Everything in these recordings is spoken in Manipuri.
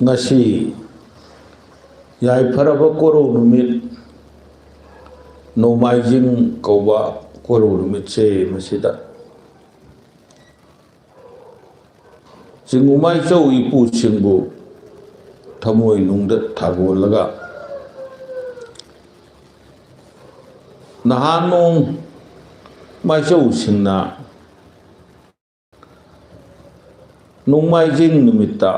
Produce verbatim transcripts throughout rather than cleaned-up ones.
ꯉꯁꯤ ꯌꯥꯏꯐꯔꯕ ꯀꯣꯔꯧ ꯅꯨꯃꯤꯠ, ꯅꯣꯡꯃꯥꯏꯖꯤꯡ ꯀꯧꯕ ꯀꯣꯔꯧ ꯅꯨꯃꯤꯠꯁꯦ, ꯃꯁꯤꯗ ꯆꯤꯡꯉꯨ ꯃꯥꯏꯆꯧ ꯏꯄꯨꯁꯤꯡꯕꯨ ꯊꯃꯣꯏꯅꯨꯡꯗ ꯊꯥꯒꯣꯜꯂꯒ, ꯅꯍꯥꯟ ꯅꯣꯡ ꯃꯥꯏꯆꯧꯁꯤꯡꯅ ꯅꯣꯡꯃꯥꯏꯖꯤꯡ ꯅꯨꯃꯤꯠꯇ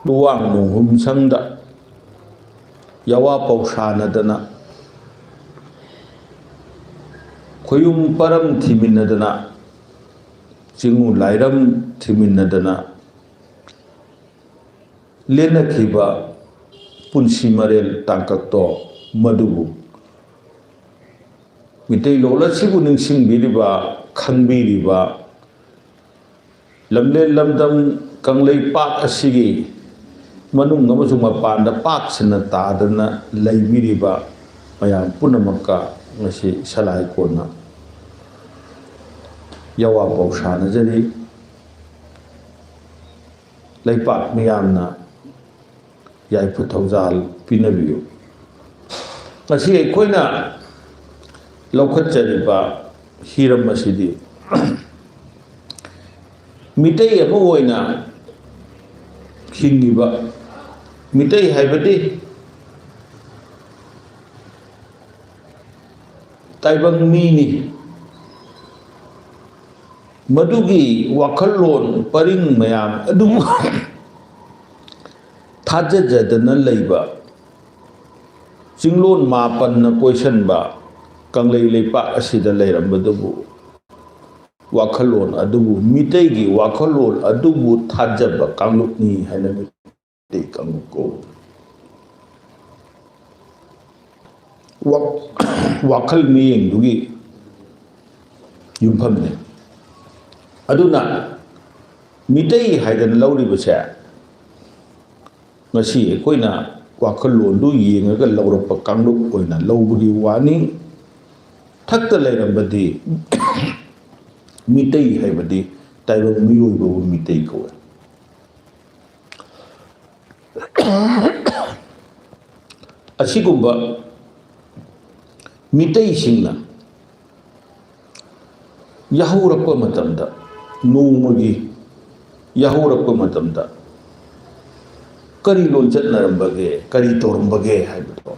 ꯂꯨꯋꯥꯡ ꯅꯣꯡꯍꯨꯝꯁꯪꯗ ꯌꯥꯋꯥ ꯄꯧꯁꯥꯅꯗꯅ, ꯈꯣꯌꯨꯝ ꯄꯔꯝ ꯊꯤꯃꯤꯟꯅꯗꯅ, ꯆꯤꯡꯉꯨ ꯂꯥꯏꯔꯝ ꯊꯤꯃꯤꯟꯅꯗꯅ ꯂꯦꯟꯅꯈꯤꯕ ꯄꯨꯟꯁꯤ ꯃꯔꯦꯜ ꯇꯥꯡꯀꯛꯇꯣ, ꯃꯗꯨꯕꯨ ꯃꯤꯇꯩꯂꯣꯟ ꯑꯁꯤꯕꯨ ꯅꯤꯡꯁꯤꯡꯕꯤꯔꯤꯕ, ꯈꯪꯕꯤꯔꯤꯕ, ꯂꯝꯂꯦꯟ ꯂꯝꯗꯝ ꯀꯪꯂꯩꯄꯥꯛ ꯑꯁꯤꯒꯤ ꯃꯅꯨꯡ ꯑꯃꯁꯨꯡ ꯃꯄꯥꯟꯗ ꯄꯥꯛ ꯁꯟꯅ ꯇꯥꯗꯅ ꯂꯩꯕꯤꯔꯤꯕ ꯃꯌꯥꯝ ꯄꯨꯝꯅꯃꯛꯀ ꯉꯁꯤ ꯁꯂꯥꯏ ꯀꯣꯟꯅ ꯌꯥꯋꯥ ꯄꯧꯁꯥꯅꯖꯔꯤ꯫ ꯂꯩꯄꯥꯛ ꯃꯤꯌꯥꯝꯅ ꯌꯥꯏꯐ ꯊꯧꯖꯥꯜ ꯄꯤꯅꯕꯤꯌꯨ꯫ ꯉꯁꯤ ꯑꯩꯈꯣꯏꯅ ꯂꯧꯈꯠꯆꯔꯤꯕ ꯍꯤꯔꯝ ꯑꯁꯤꯗꯤ ꯃꯤꯇꯩ ꯑꯃ ꯑꯣꯏꯅ ꯍꯤꯡꯉꯤꯕ, ꯃꯤꯇꯩ ꯍꯥꯏꯕꯗꯤ ꯇꯥꯏꯕꯪ ꯃꯤꯅꯤ꯫ ꯃꯗꯨꯒꯤ ꯋꯥꯈꯜꯂꯣꯟ ꯄꯔꯤꯡ ꯃꯌꯥꯝ ꯑꯗꯨꯕꯨ ꯊꯥꯖꯖꯗꯅ ꯂꯩꯕ, ꯆꯤꯡꯂꯣꯟ ꯃꯥꯄꯟꯅ ꯀꯣꯏꯁꯟꯕ ꯀꯪꯂꯩ ꯂꯩꯄꯥꯛ ꯑꯁꯤꯗ ꯂꯩꯔꯝꯕꯗꯨꯕꯨ, ꯋꯥꯈꯜꯂꯣꯟ ꯑꯗꯨꯕꯨ, ꯃꯤꯇꯩꯒꯤ ꯋꯥꯈꯜꯂꯣꯟ ꯑꯗꯨꯕꯨ ꯊꯥꯖꯕ ꯀꯥꯡꯂꯨꯞꯅꯤ ꯍꯥꯏꯅ ꯃꯤꯇꯩ ꯀꯥꯡꯂꯨꯞ ꯀꯧꯏ꯫ ꯋꯥ-, ꯋꯥꯈꯜ ꯃꯤꯠꯌꯦꯡꯗꯨꯒꯤ ꯌꯨꯝꯐꯝꯅꯤ꯫ ꯑꯗꯨꯅ ꯃꯤꯇꯩ ꯍꯥꯏꯗꯅ ꯂꯧꯔꯤꯕꯁꯦ, ꯉꯁꯤ ꯑꯩꯈꯣꯏꯅ ꯋꯥꯈꯜꯂꯣꯟꯗꯨ ꯌꯦꯡꯉꯒ ꯂꯧꯔꯛꯄ ꯀꯥꯡꯂꯨꯞ ꯑꯣꯏꯅ ꯂꯧꯕꯒꯤ ꯋꯥꯅꯤ꯫ ꯊꯛꯇ ꯂꯩꯔꯝꯕꯗꯤ ꯃꯤꯇꯩ ꯍꯥꯏꯕꯗꯤ ꯇꯥꯏꯕꯪ ꯃꯤꯑꯣꯏꯕꯕꯨ ꯃꯤꯇꯩ ꯀꯧꯏ꯫ ꯑꯁꯤꯒꯨꯝꯕ ꯃꯤꯇꯩꯁꯤꯡꯅ ꯌꯥꯍꯧꯔꯛꯄ ꯃꯇꯝꯗ, ꯅꯣꯡꯃꯒꯤ ꯌꯥꯍꯧꯔꯛꯄ ꯃꯇꯝꯗ ꯀꯔꯤ ꯂꯣꯟꯆꯠꯅꯔꯝꯕꯒꯦ, ꯀꯔꯤ ꯇꯧꯔꯝꯕꯒꯦ ꯍꯥꯏꯕꯗꯣ,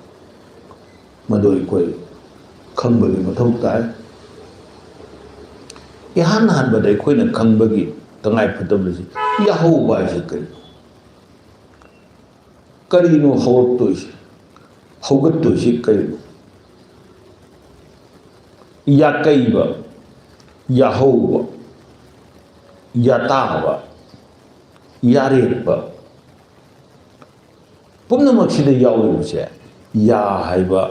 ꯃꯗꯨ ꯑꯩꯈꯣꯏ ꯈꯪꯕꯒꯤ ꯃꯊꯧ ꯇꯥꯏ꯫ ꯏꯍꯥꯟ ꯍꯥꯟꯕꯗ ꯑꯩꯈꯣꯏꯅ ꯈꯪꯕꯒꯤ ꯇꯉꯥꯏ ꯐꯗꯕꯁꯤ, ꯌꯥꯍꯧꯕ ꯍꯥꯏꯁꯤ ꯀꯔꯤꯅꯣ? ꯀꯔꯤꯅꯣ ꯍꯧꯔꯛꯇꯣꯏꯁꯤ? ꯍꯧꯒꯠꯇꯣꯏꯁꯤ ꯀꯔꯤꯅꯣ? ꯌꯥꯀꯩꯕ, ꯌꯥꯍꯧꯕ, ꯌꯥꯇꯥꯕ, ꯌꯥꯔꯦꯠꯄ, ꯄꯨꯝꯅꯃꯛꯁꯤꯗ ꯌꯥꯎꯔꯤꯕꯁꯦ ꯌꯥ ꯍꯥꯏꯕ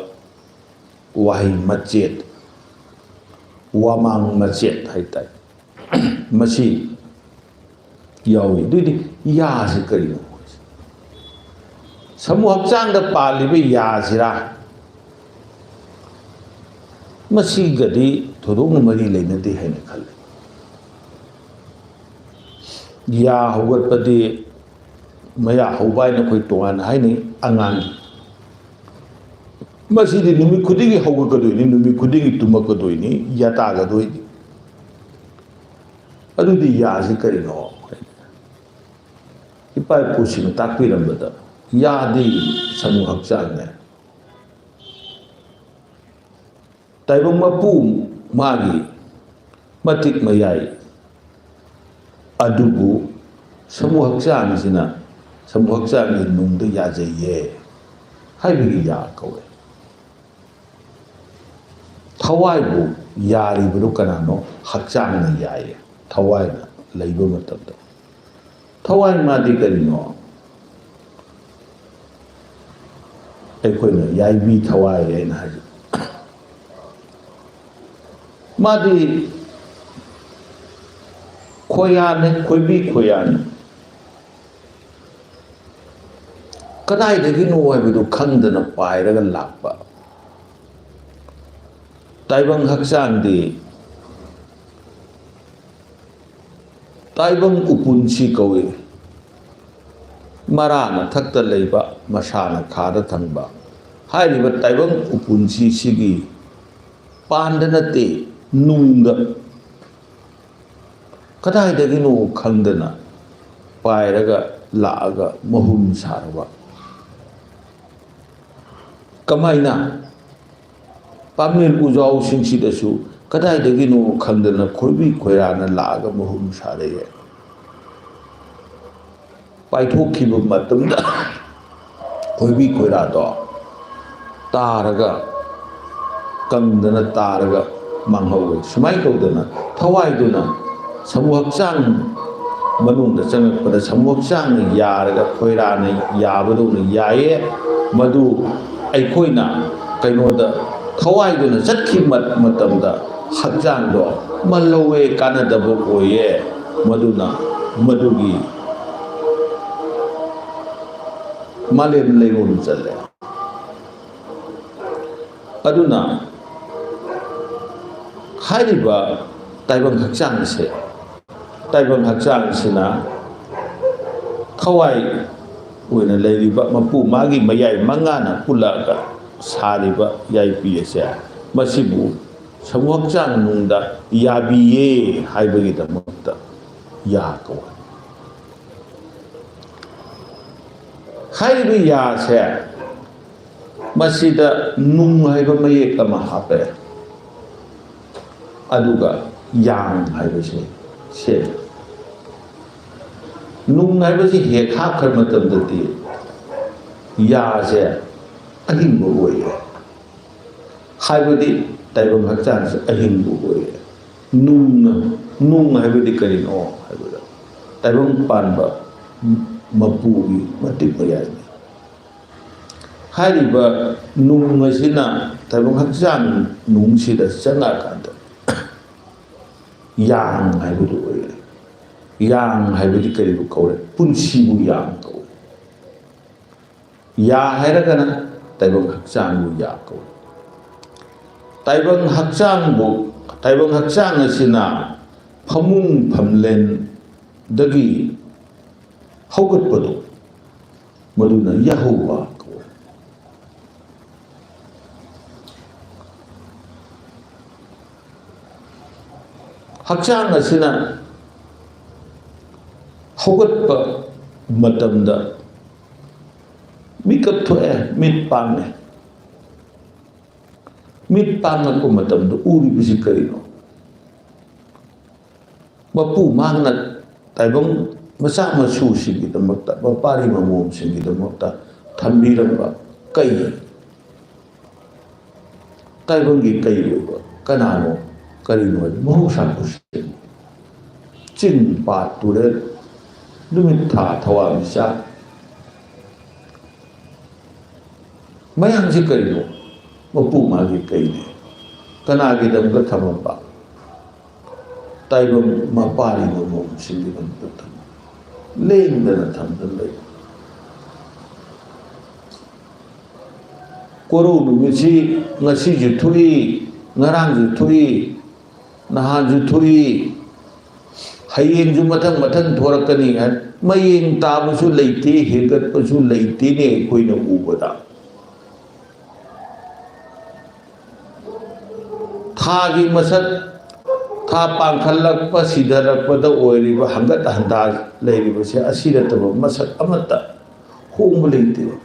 ꯋꯥꯍꯩ ꯃꯆꯦꯠ, ꯋꯥꯃꯥꯡ ꯃꯆꯦꯠ ꯍꯥꯏꯇꯥꯔꯦ, ꯃꯁꯤ ꯌꯥꯎꯏ꯫ ꯑꯗꯨꯏꯗꯤ ꯌꯥꯁꯤ ꯀꯔꯤꯅꯣ? ꯁꯃꯨ ꯍꯛꯆꯥꯡꯗ ꯄꯥꯜꯂꯤꯕ ꯌꯥꯁꯤꯔꯥ? ꯃꯁꯤꯒꯗꯤ ꯊꯣꯏꯗꯣꯛꯅ ꯃꯔꯤ ꯂꯩꯅꯗꯦ ꯍꯥꯏꯅ ꯈꯜꯂꯤ꯫ ꯌꯥ ꯍꯧꯒꯠꯄꯗꯤ ꯃꯌꯥ ꯍꯧꯕ ꯍꯥꯏꯅ ꯑꯩꯈꯣꯏ ꯇꯣꯉꯥꯟꯅ ꯍꯥꯏꯅꯩ ꯑꯉꯥꯡꯒꯤ꯫ ꯃꯁꯤꯗꯤ ꯅꯨꯃꯤꯠ ꯈꯨꯗꯤꯡꯒꯤ ꯍꯧꯒꯠꯀꯗꯣꯏꯅꯤ, ꯅꯨꯃꯤꯠ ꯈꯨꯗꯤꯡꯒꯤ ꯇꯨꯝꯃꯛꯀꯗꯣꯏꯅꯤ, ꯌꯥ ꯇꯥꯒꯗꯣꯏꯅꯤ꯫ ꯑꯗꯨꯗꯤ ꯌꯥꯁꯤ ꯀꯔꯤꯅꯣ? ꯏꯄꯥ ꯏꯄꯨꯁꯤꯡꯅ ꯇꯥꯛꯄꯤꯔꯝꯕꯗ, ꯌꯥꯗꯤ ꯁꯃꯨ ꯍꯛꯆꯥꯡꯅꯦ꯫ ꯇꯥꯏꯕꯪ ꯃꯄꯨ ꯃꯥꯒꯤ ꯃꯇꯤꯛ ꯃꯌꯥꯏ ꯑꯗꯨꯕꯨ ꯁꯃꯨ ꯍꯛꯆꯥꯡꯁꯤꯅ, ꯁꯃꯨ ꯍꯛꯆꯥꯡꯒꯤ ꯅꯨꯡꯗ ꯌꯥꯖꯩꯌꯦ ꯍꯥꯏꯕꯒꯤ ꯌꯥ ꯀꯧꯋꯦ꯫ ꯊꯋꯥꯏꯕꯨ ꯌꯥꯔꯤꯕꯗꯨ ꯀꯅꯥꯅꯣ? ꯍꯛꯆꯥꯡꯅ ꯌꯥꯏꯌꯦ, ꯊꯋꯥꯏꯅ ꯂꯩꯕ ꯃꯇꯝꯗ꯫ ꯊꯋꯥꯏ ꯃꯥꯗꯤ ꯀꯔꯤꯅꯣ? ꯑꯩꯈꯣꯏꯅ ꯌꯥꯏꯕꯤ ꯊꯋꯥꯏ ꯍꯥꯏꯅ ꯍꯥꯏꯖꯩ꯫ ꯃꯥꯗꯤ ꯈꯣꯏꯌꯥꯅꯦ, ꯈꯣꯏꯕꯤ ꯈꯣꯏꯌꯥꯅꯦ꯫ ꯀꯗꯥꯏꯗꯒꯤꯅꯣ ꯍꯥꯏꯕꯗꯨ ꯈꯪꯗꯅ ꯄꯥꯏꯔꯒ ꯂꯥꯛꯄ꯫ ꯇꯥꯏꯕꯪ ꯍꯛꯆꯥꯡꯗꯤ ꯇꯥꯏꯕꯪ ꯎꯄꯨꯟꯁꯤ ꯀꯧꯏ꯫ ꯃꯔꯥ ꯃꯊꯛꯇ ꯂꯩꯕ, ꯃꯁꯥꯅ ꯈꯥꯗ ꯊꯪꯕ ꯍꯥꯏꯔꯤꯕ ꯇꯥꯏꯕꯪ ꯎꯄꯨꯟꯁꯤꯁꯤꯒꯤ ꯄꯥꯟꯗ ꯅꯠꯇꯦ, ꯅꯨꯡꯗ ꯀꯗꯥꯏꯗꯒꯤꯅꯣ ꯈꯪꯗꯅ ꯄꯥꯏꯔꯒ ꯂꯥꯛꯑꯒ ꯃꯍꯨꯝ ꯁꯥꯔꯕ꯫ ꯀꯃꯥꯏꯅ? ꯄꯥꯃꯦꯟ ꯎꯖꯥꯎꯁꯤꯡꯁꯤꯗꯁꯨ ꯀꯗꯥꯏꯗꯒꯤꯅꯣ ꯈꯪꯗꯅ ꯈꯣꯏꯕꯤ ꯈꯣꯏꯔꯥꯅ ꯂꯥꯛꯑꯒ ꯃꯍꯨꯝ ꯁꯥꯔꯛꯑꯦ꯫ ꯄꯥꯏꯊꯣꯛꯈꯤꯕ ꯃꯇꯝꯗ ꯈꯣꯏꯕꯤ ꯈꯣꯏꯔꯥꯗꯣ ꯇꯥꯔꯒ, ꯀꯪꯗꯅ ꯇꯥꯔꯒ ꯃꯥꯡꯍꯧꯋꯦ꯫ ꯁꯨꯃꯥꯏꯅ ꯇꯧꯗꯅ ꯊꯋꯥꯏꯗꯨꯅ ꯁꯃꯨ ꯍꯛꯆꯥꯡ ꯃꯅꯨꯡꯗ ꯆꯪꯉꯛꯄꯗ, ꯁꯃꯨ ꯍꯛꯆꯥꯡꯅ ꯌꯥꯔꯒ ꯈꯣꯏꯔꯥꯅ ꯌꯥꯕꯗꯧꯅ ꯌꯥꯏꯌꯦ꯫ ꯃꯗꯨ ꯑꯩꯈꯣꯏꯅ ꯀꯩꯅꯣꯗ ꯊꯋꯥꯏꯗꯨꯅ ꯆꯠꯈꯤꯕ ꯃꯇꯝꯗ ꯍꯛꯆꯥꯡꯗꯣ ꯃꯜꯍꯧꯋꯦ, ꯀꯥꯟꯅꯗꯕ ꯑꯣꯏꯌꯦ꯫ ꯃꯗꯨꯅ ꯃꯗꯨꯒꯤ ꯃꯥꯂꯦꯝ ꯂꯩꯔꯣꯜ ꯆꯠꯂꯦ꯫ ꯑꯗꯨꯅ ꯍꯥꯏꯔꯤꯕ ꯇꯥꯏꯕꯪ ꯍꯛꯆꯥꯡꯁꯦ, ꯇꯥꯏꯕꯪ ꯍꯛꯆꯥꯡꯁꯤꯅ ꯊꯋꯥꯏ ꯑꯣꯏꯅ ꯂꯩꯔꯤꯕ ꯃꯄꯨ, ꯃꯥꯒꯤ ꯃꯌꯥꯏ ꯃꯉꯥꯅ ꯄꯨꯜꯂꯛꯑꯒ ꯁꯥꯔꯤꯕ ꯌꯥꯏꯄꯤ ꯑꯁꯦ, ꯃꯁꯤꯕꯨ ꯁꯃꯨ ꯍꯛꯆꯥꯡ ꯅꯨꯡꯗ ꯌꯥꯕꯤꯌꯦ ꯍꯥꯏꯕꯒꯤꯗꯃꯛꯇ ꯌꯥ ꯀꯧꯋꯦ꯫ ꯍꯥꯏꯔꯤꯕ ꯌꯥꯁꯦ, ꯃꯁꯤꯗ ꯅꯨꯡ ꯍꯥꯏꯕ ꯃꯌꯦꯛ ꯑꯃ ꯍꯥꯞꯄꯦ, ꯑꯗꯨꯒ ꯌꯥꯡ ꯍꯥꯏꯕꯁꯦ ꯁꯦꯝꯃꯦ꯫ ꯅꯨꯡ ꯍꯥꯏꯕꯁꯤ ꯍꯦꯛ ꯍꯥꯞꯈ꯭ꯔ ꯃꯇꯝꯗꯗꯤ ꯌꯥꯁꯦ ꯑꯍꯤꯡꯕ ꯑꯣꯏꯌꯦ꯫ ꯍꯥꯏꯕꯗꯤ ꯇꯥꯏꯕꯪ ꯍꯛꯆꯥꯡꯁꯦ ꯑꯍꯤꯡꯕ ꯑꯣꯏꯌꯦ꯫ ꯅꯨꯡꯅ, ꯅꯨꯡ ꯍꯥꯏꯕꯗꯤ ꯀꯔꯤꯅꯣ ꯍꯥꯏꯕꯗ, ꯇꯥꯏꯕꯪ ꯄꯥꯟꯕ ꯃꯄꯨꯒꯤ ꯃꯇꯤꯛ ꯃꯌꯥꯏꯅꯤ꯫ ꯍꯥꯏꯔꯤꯕ ꯅꯨꯡ ꯑꯁꯤꯅ ꯇꯥꯏꯕꯪ ꯍꯛꯆꯥꯡ ꯅꯨꯡꯁꯤꯗ ꯆꯪꯉꯛꯑꯀꯥꯟꯗ ꯌꯥꯡ ꯍꯥꯏꯕꯗꯨ ꯑꯣꯏꯔꯦ꯫ ꯌꯥꯡ ꯍꯥꯏꯕꯗꯤ ꯀꯔꯤꯕꯨ ꯀꯧꯔꯦ? ꯄꯨꯟꯁꯤꯕꯨ ꯌꯥꯡ ꯀꯧꯔꯦ꯫ ꯌꯥ ꯍꯥꯏꯔꯒꯅ ꯇꯥꯏꯕꯪ ꯍꯛꯆꯥꯡꯕꯨ ꯌꯥ ꯀꯧꯏ꯫ ꯇꯥꯏꯕꯪ ꯍꯛꯆꯥꯡꯕꯨ, ꯇꯥꯏꯕꯪ ꯍꯛꯆꯥꯡ ꯑꯁꯤꯅ ꯐꯃꯨꯡ ꯐꯝꯂꯦꯟꯗꯒꯤ ꯍꯧꯒꯠꯄꯗꯨ, ꯃꯗꯨꯅ ꯌꯥꯍꯧꯕ ꯀꯧꯏ꯫ ꯍꯛꯆꯥꯡ ꯑꯁꯤꯅ ꯍꯧꯒꯠꯄ ꯃꯇꯝꯗ ꯃꯤꯀꯞ ꯊꯣꯛꯑꯦ, ꯃꯤꯠ ꯄꯥꯡꯉꯦ꯫ ꯃꯤꯠ ꯄꯥꯡꯂꯛꯄ ꯃꯇꯝꯗ ꯎꯔꯤꯕꯁꯤ ꯀꯔꯤꯅꯣ? ꯃꯄꯨ ꯃꯥꯡꯅ ꯇꯥꯏꯕꯪ ꯃꯆꯥ ꯃꯁꯨꯁꯤꯡꯒꯤꯗꯃꯛꯇ, ꯃꯄꯥꯔꯤ ꯃꯃꯣꯝꯁꯤꯡꯒꯤꯗꯃꯛꯇ ꯊꯝꯕꯤꯔꯝꯕ ꯀꯩ, ꯇꯥꯏꯕꯪꯒꯤ ꯀꯩ ꯑꯣꯏꯕ ꯀꯅꯥꯅꯣ, ꯀꯔꯤꯅꯣ ꯍꯥꯏꯕ ꯃꯍꯧꯁꯥ ꯈꯨꯠꯁꯦꯝ, ꯆꯤꯡ, ꯄꯥꯠ, ꯇꯨꯔꯦꯜ, ꯅꯨꯃꯤꯠ, ꯊꯥ, ꯊꯋꯥꯟꯃꯤꯆꯥꯛ, ꯃꯌꯥꯝꯁꯤ ꯀꯔꯤꯅꯣ? ꯃꯄꯨ ꯃꯥꯒꯤ ꯀꯩꯅꯤ꯫ ꯀꯅꯥꯒꯤꯗꯃꯛꯇ ꯊꯝꯃꯝꯕ? ꯇꯥꯏꯕꯪ ꯃꯄꯥꯔꯤ ꯃꯃꯣꯝꯁꯤꯡꯒꯤꯗꯃꯛꯇ ꯊꯝꯃꯝꯕ꯫ ꯂꯦꯡꯗꯅ ꯊꯝꯗꯨꯅ ꯂꯩ꯫ ꯀꯣꯔꯧ ꯅꯨꯃꯤꯠꯁꯤ ꯉꯁꯤꯁꯨ ꯊꯣꯛꯏ, ꯉꯔꯥꯡꯁꯨ ꯊꯣꯛꯏ, ꯅꯍꯥꯟꯁꯨ ꯊꯣꯛꯏ, ꯍꯌꯦꯡꯁꯨ ꯃꯊꯪ ꯃꯊꯪ ꯊꯣꯔꯛꯀꯅꯤ ꯍꯥꯏ꯫ ꯃꯌꯦꯡ ꯇꯥꯕꯁꯨ ꯂꯩꯇꯦ, ꯍꯦꯟꯒꯠꯄꯁꯨ ꯂꯩꯇꯦꯅꯦ ꯑꯩꯈꯣꯏꯅ ꯎꯕꯗ꯫ ꯊꯥꯒꯤ ꯃꯁꯛ, ꯊꯥ ꯄꯥꯡꯈꯠꯂꯛꯄ, ꯁꯤꯊꯔꯛꯄꯗ ꯑꯣꯏꯔꯤꯕ ꯍꯪꯒꯠ ꯍꯟꯗꯥ ꯂꯩꯔꯤꯕꯁꯦ, ꯑꯁꯤ ꯅꯠꯇꯕ ꯃꯁꯛ ꯑꯃꯠꯇ ꯍꯣꯡꯕ ꯂꯩꯇꯦꯕ꯫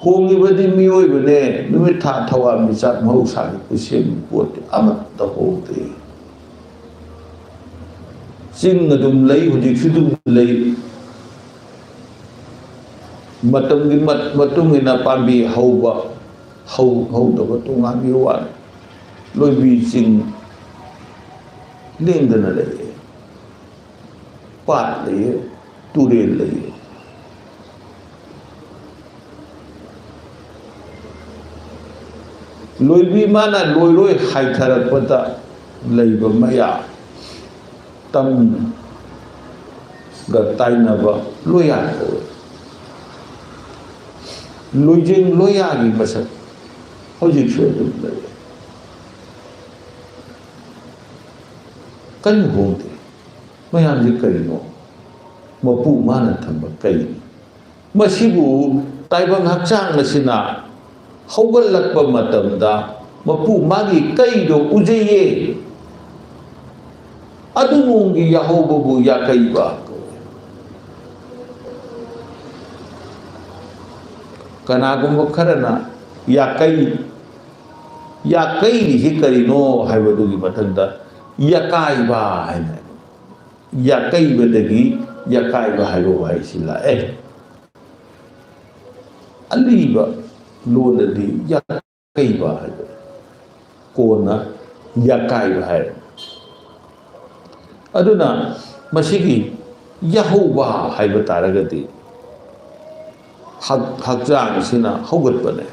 ꯍꯣꯡꯉꯤꯕꯗꯤ ꯃꯤꯑꯣꯏꯕꯅꯦ, ꯅꯨꯃꯤꯠ ꯊꯥ ꯊꯋꯥꯟꯃꯤꯆꯥꯛ ꯃꯍꯧꯁꯥꯒꯤ ꯈꯨꯠꯁꯦꯝꯒꯤ ꯄꯣꯠꯇꯤ ꯑꯃꯠꯇ ꯍꯣꯡꯗꯦ꯫ ꯆꯤꯡ ꯑꯗꯨꯝ ꯂꯩ, ꯍꯧꯖꯤꯛꯁꯨ ꯑꯗꯨꯝ ꯂꯩ꯫ ꯃꯇꯝꯒꯤ ꯃꯠ-, ꯃꯇꯨꯡ ꯏꯟꯅ ꯄꯥꯝꯕꯤ ꯍꯧꯕ, ꯍꯧ-, ꯍꯧꯗꯕ ꯇꯣꯉꯥꯟꯕꯒꯤ ꯋꯥꯅꯤ꯫ ꯂꯣꯏꯕꯤ ꯆꯤꯡ ꯂꯦꯡꯗꯅ ꯂꯩꯌꯦ꯫ ꯄꯥꯠ ꯂꯩꯌꯦ, ꯇꯨꯔꯦꯜ ꯂꯩꯌꯦ꯫ ꯂꯣꯏꯕꯤ ꯃꯥꯅ ꯂꯣꯏꯔꯣꯏ ꯍꯥꯏꯊꯔꯛꯄꯗ ꯂꯩꯕ ꯃꯌꯥ, ꯇꯝꯒ ꯇꯥꯏꯅꯕ ꯂꯣꯌꯥ ꯀꯧꯋꯦ꯫ ꯂꯣꯏꯖꯤꯡ ꯂꯣꯌꯥꯒꯤ ꯃꯁꯛ ꯍꯧꯖꯤꯛꯁꯨ ꯑꯗꯨꯝ ꯂꯩ꯫ ꯀꯔꯤꯝ ꯍꯣꯡꯗꯦ꯫ ꯃꯌꯥꯝꯁꯤ ꯀꯔꯤꯅꯣ? ꯃꯄꯨ ꯃꯥꯅ ꯊꯝꯕ ꯀꯩꯅꯤ? ꯃꯁꯤꯕꯨ ꯇꯥꯏꯕꯪ ꯍꯛꯆꯥꯡ ꯑꯁꯤꯅ ꯍꯧꯒꯠꯂꯛꯄ ꯃꯇꯝꯗ ꯃꯄꯨ ꯃꯥꯒꯤ ꯀꯩꯗꯣ ꯎꯖꯩꯌꯦ꯫ ꯑꯗꯨ ꯅꯣꯡꯒꯤ ꯌꯥꯍꯧꯕꯕꯨ ꯌꯥꯀꯩꯕ ꯀꯧꯏ꯫ ꯀꯅꯥꯒꯨꯝꯕ ꯈꯔꯅ ꯌꯥꯀꯩ, ꯌꯥꯀꯩꯔꯤꯁꯤ ꯀꯔꯤꯅꯣ ꯍꯥꯏꯕꯗꯨꯒꯤ ꯃꯊꯪꯗ ꯌꯥꯀꯥꯏꯕ ꯍꯥꯏꯅ, ꯌꯥꯀꯩꯕꯗꯒꯤ ꯌꯥꯀꯥꯏꯕ ꯍꯥꯏꯕ ꯋꯥꯍꯩꯁꯤ ꯂꯥꯛꯑꯦ꯫ ꯑꯂꯤꯕ ꯂꯣꯟꯗꯗꯤ ꯌꯥꯀꯩꯕ ꯍꯥꯏꯕ, ꯀꯣꯟꯅ ꯌꯥꯀꯥꯏꯕ ꯍꯥꯏꯔꯦ꯫ ꯑꯗꯨꯅ ꯃꯁꯤꯒꯤ ꯌꯥꯍꯧꯕ ꯍꯥꯏꯕ ꯇꯥꯔꯒꯗꯤ ꯍꯛ-, ꯍꯛꯆꯥꯡꯁꯤꯅ ꯍꯧꯒꯠꯄꯅꯦ꯫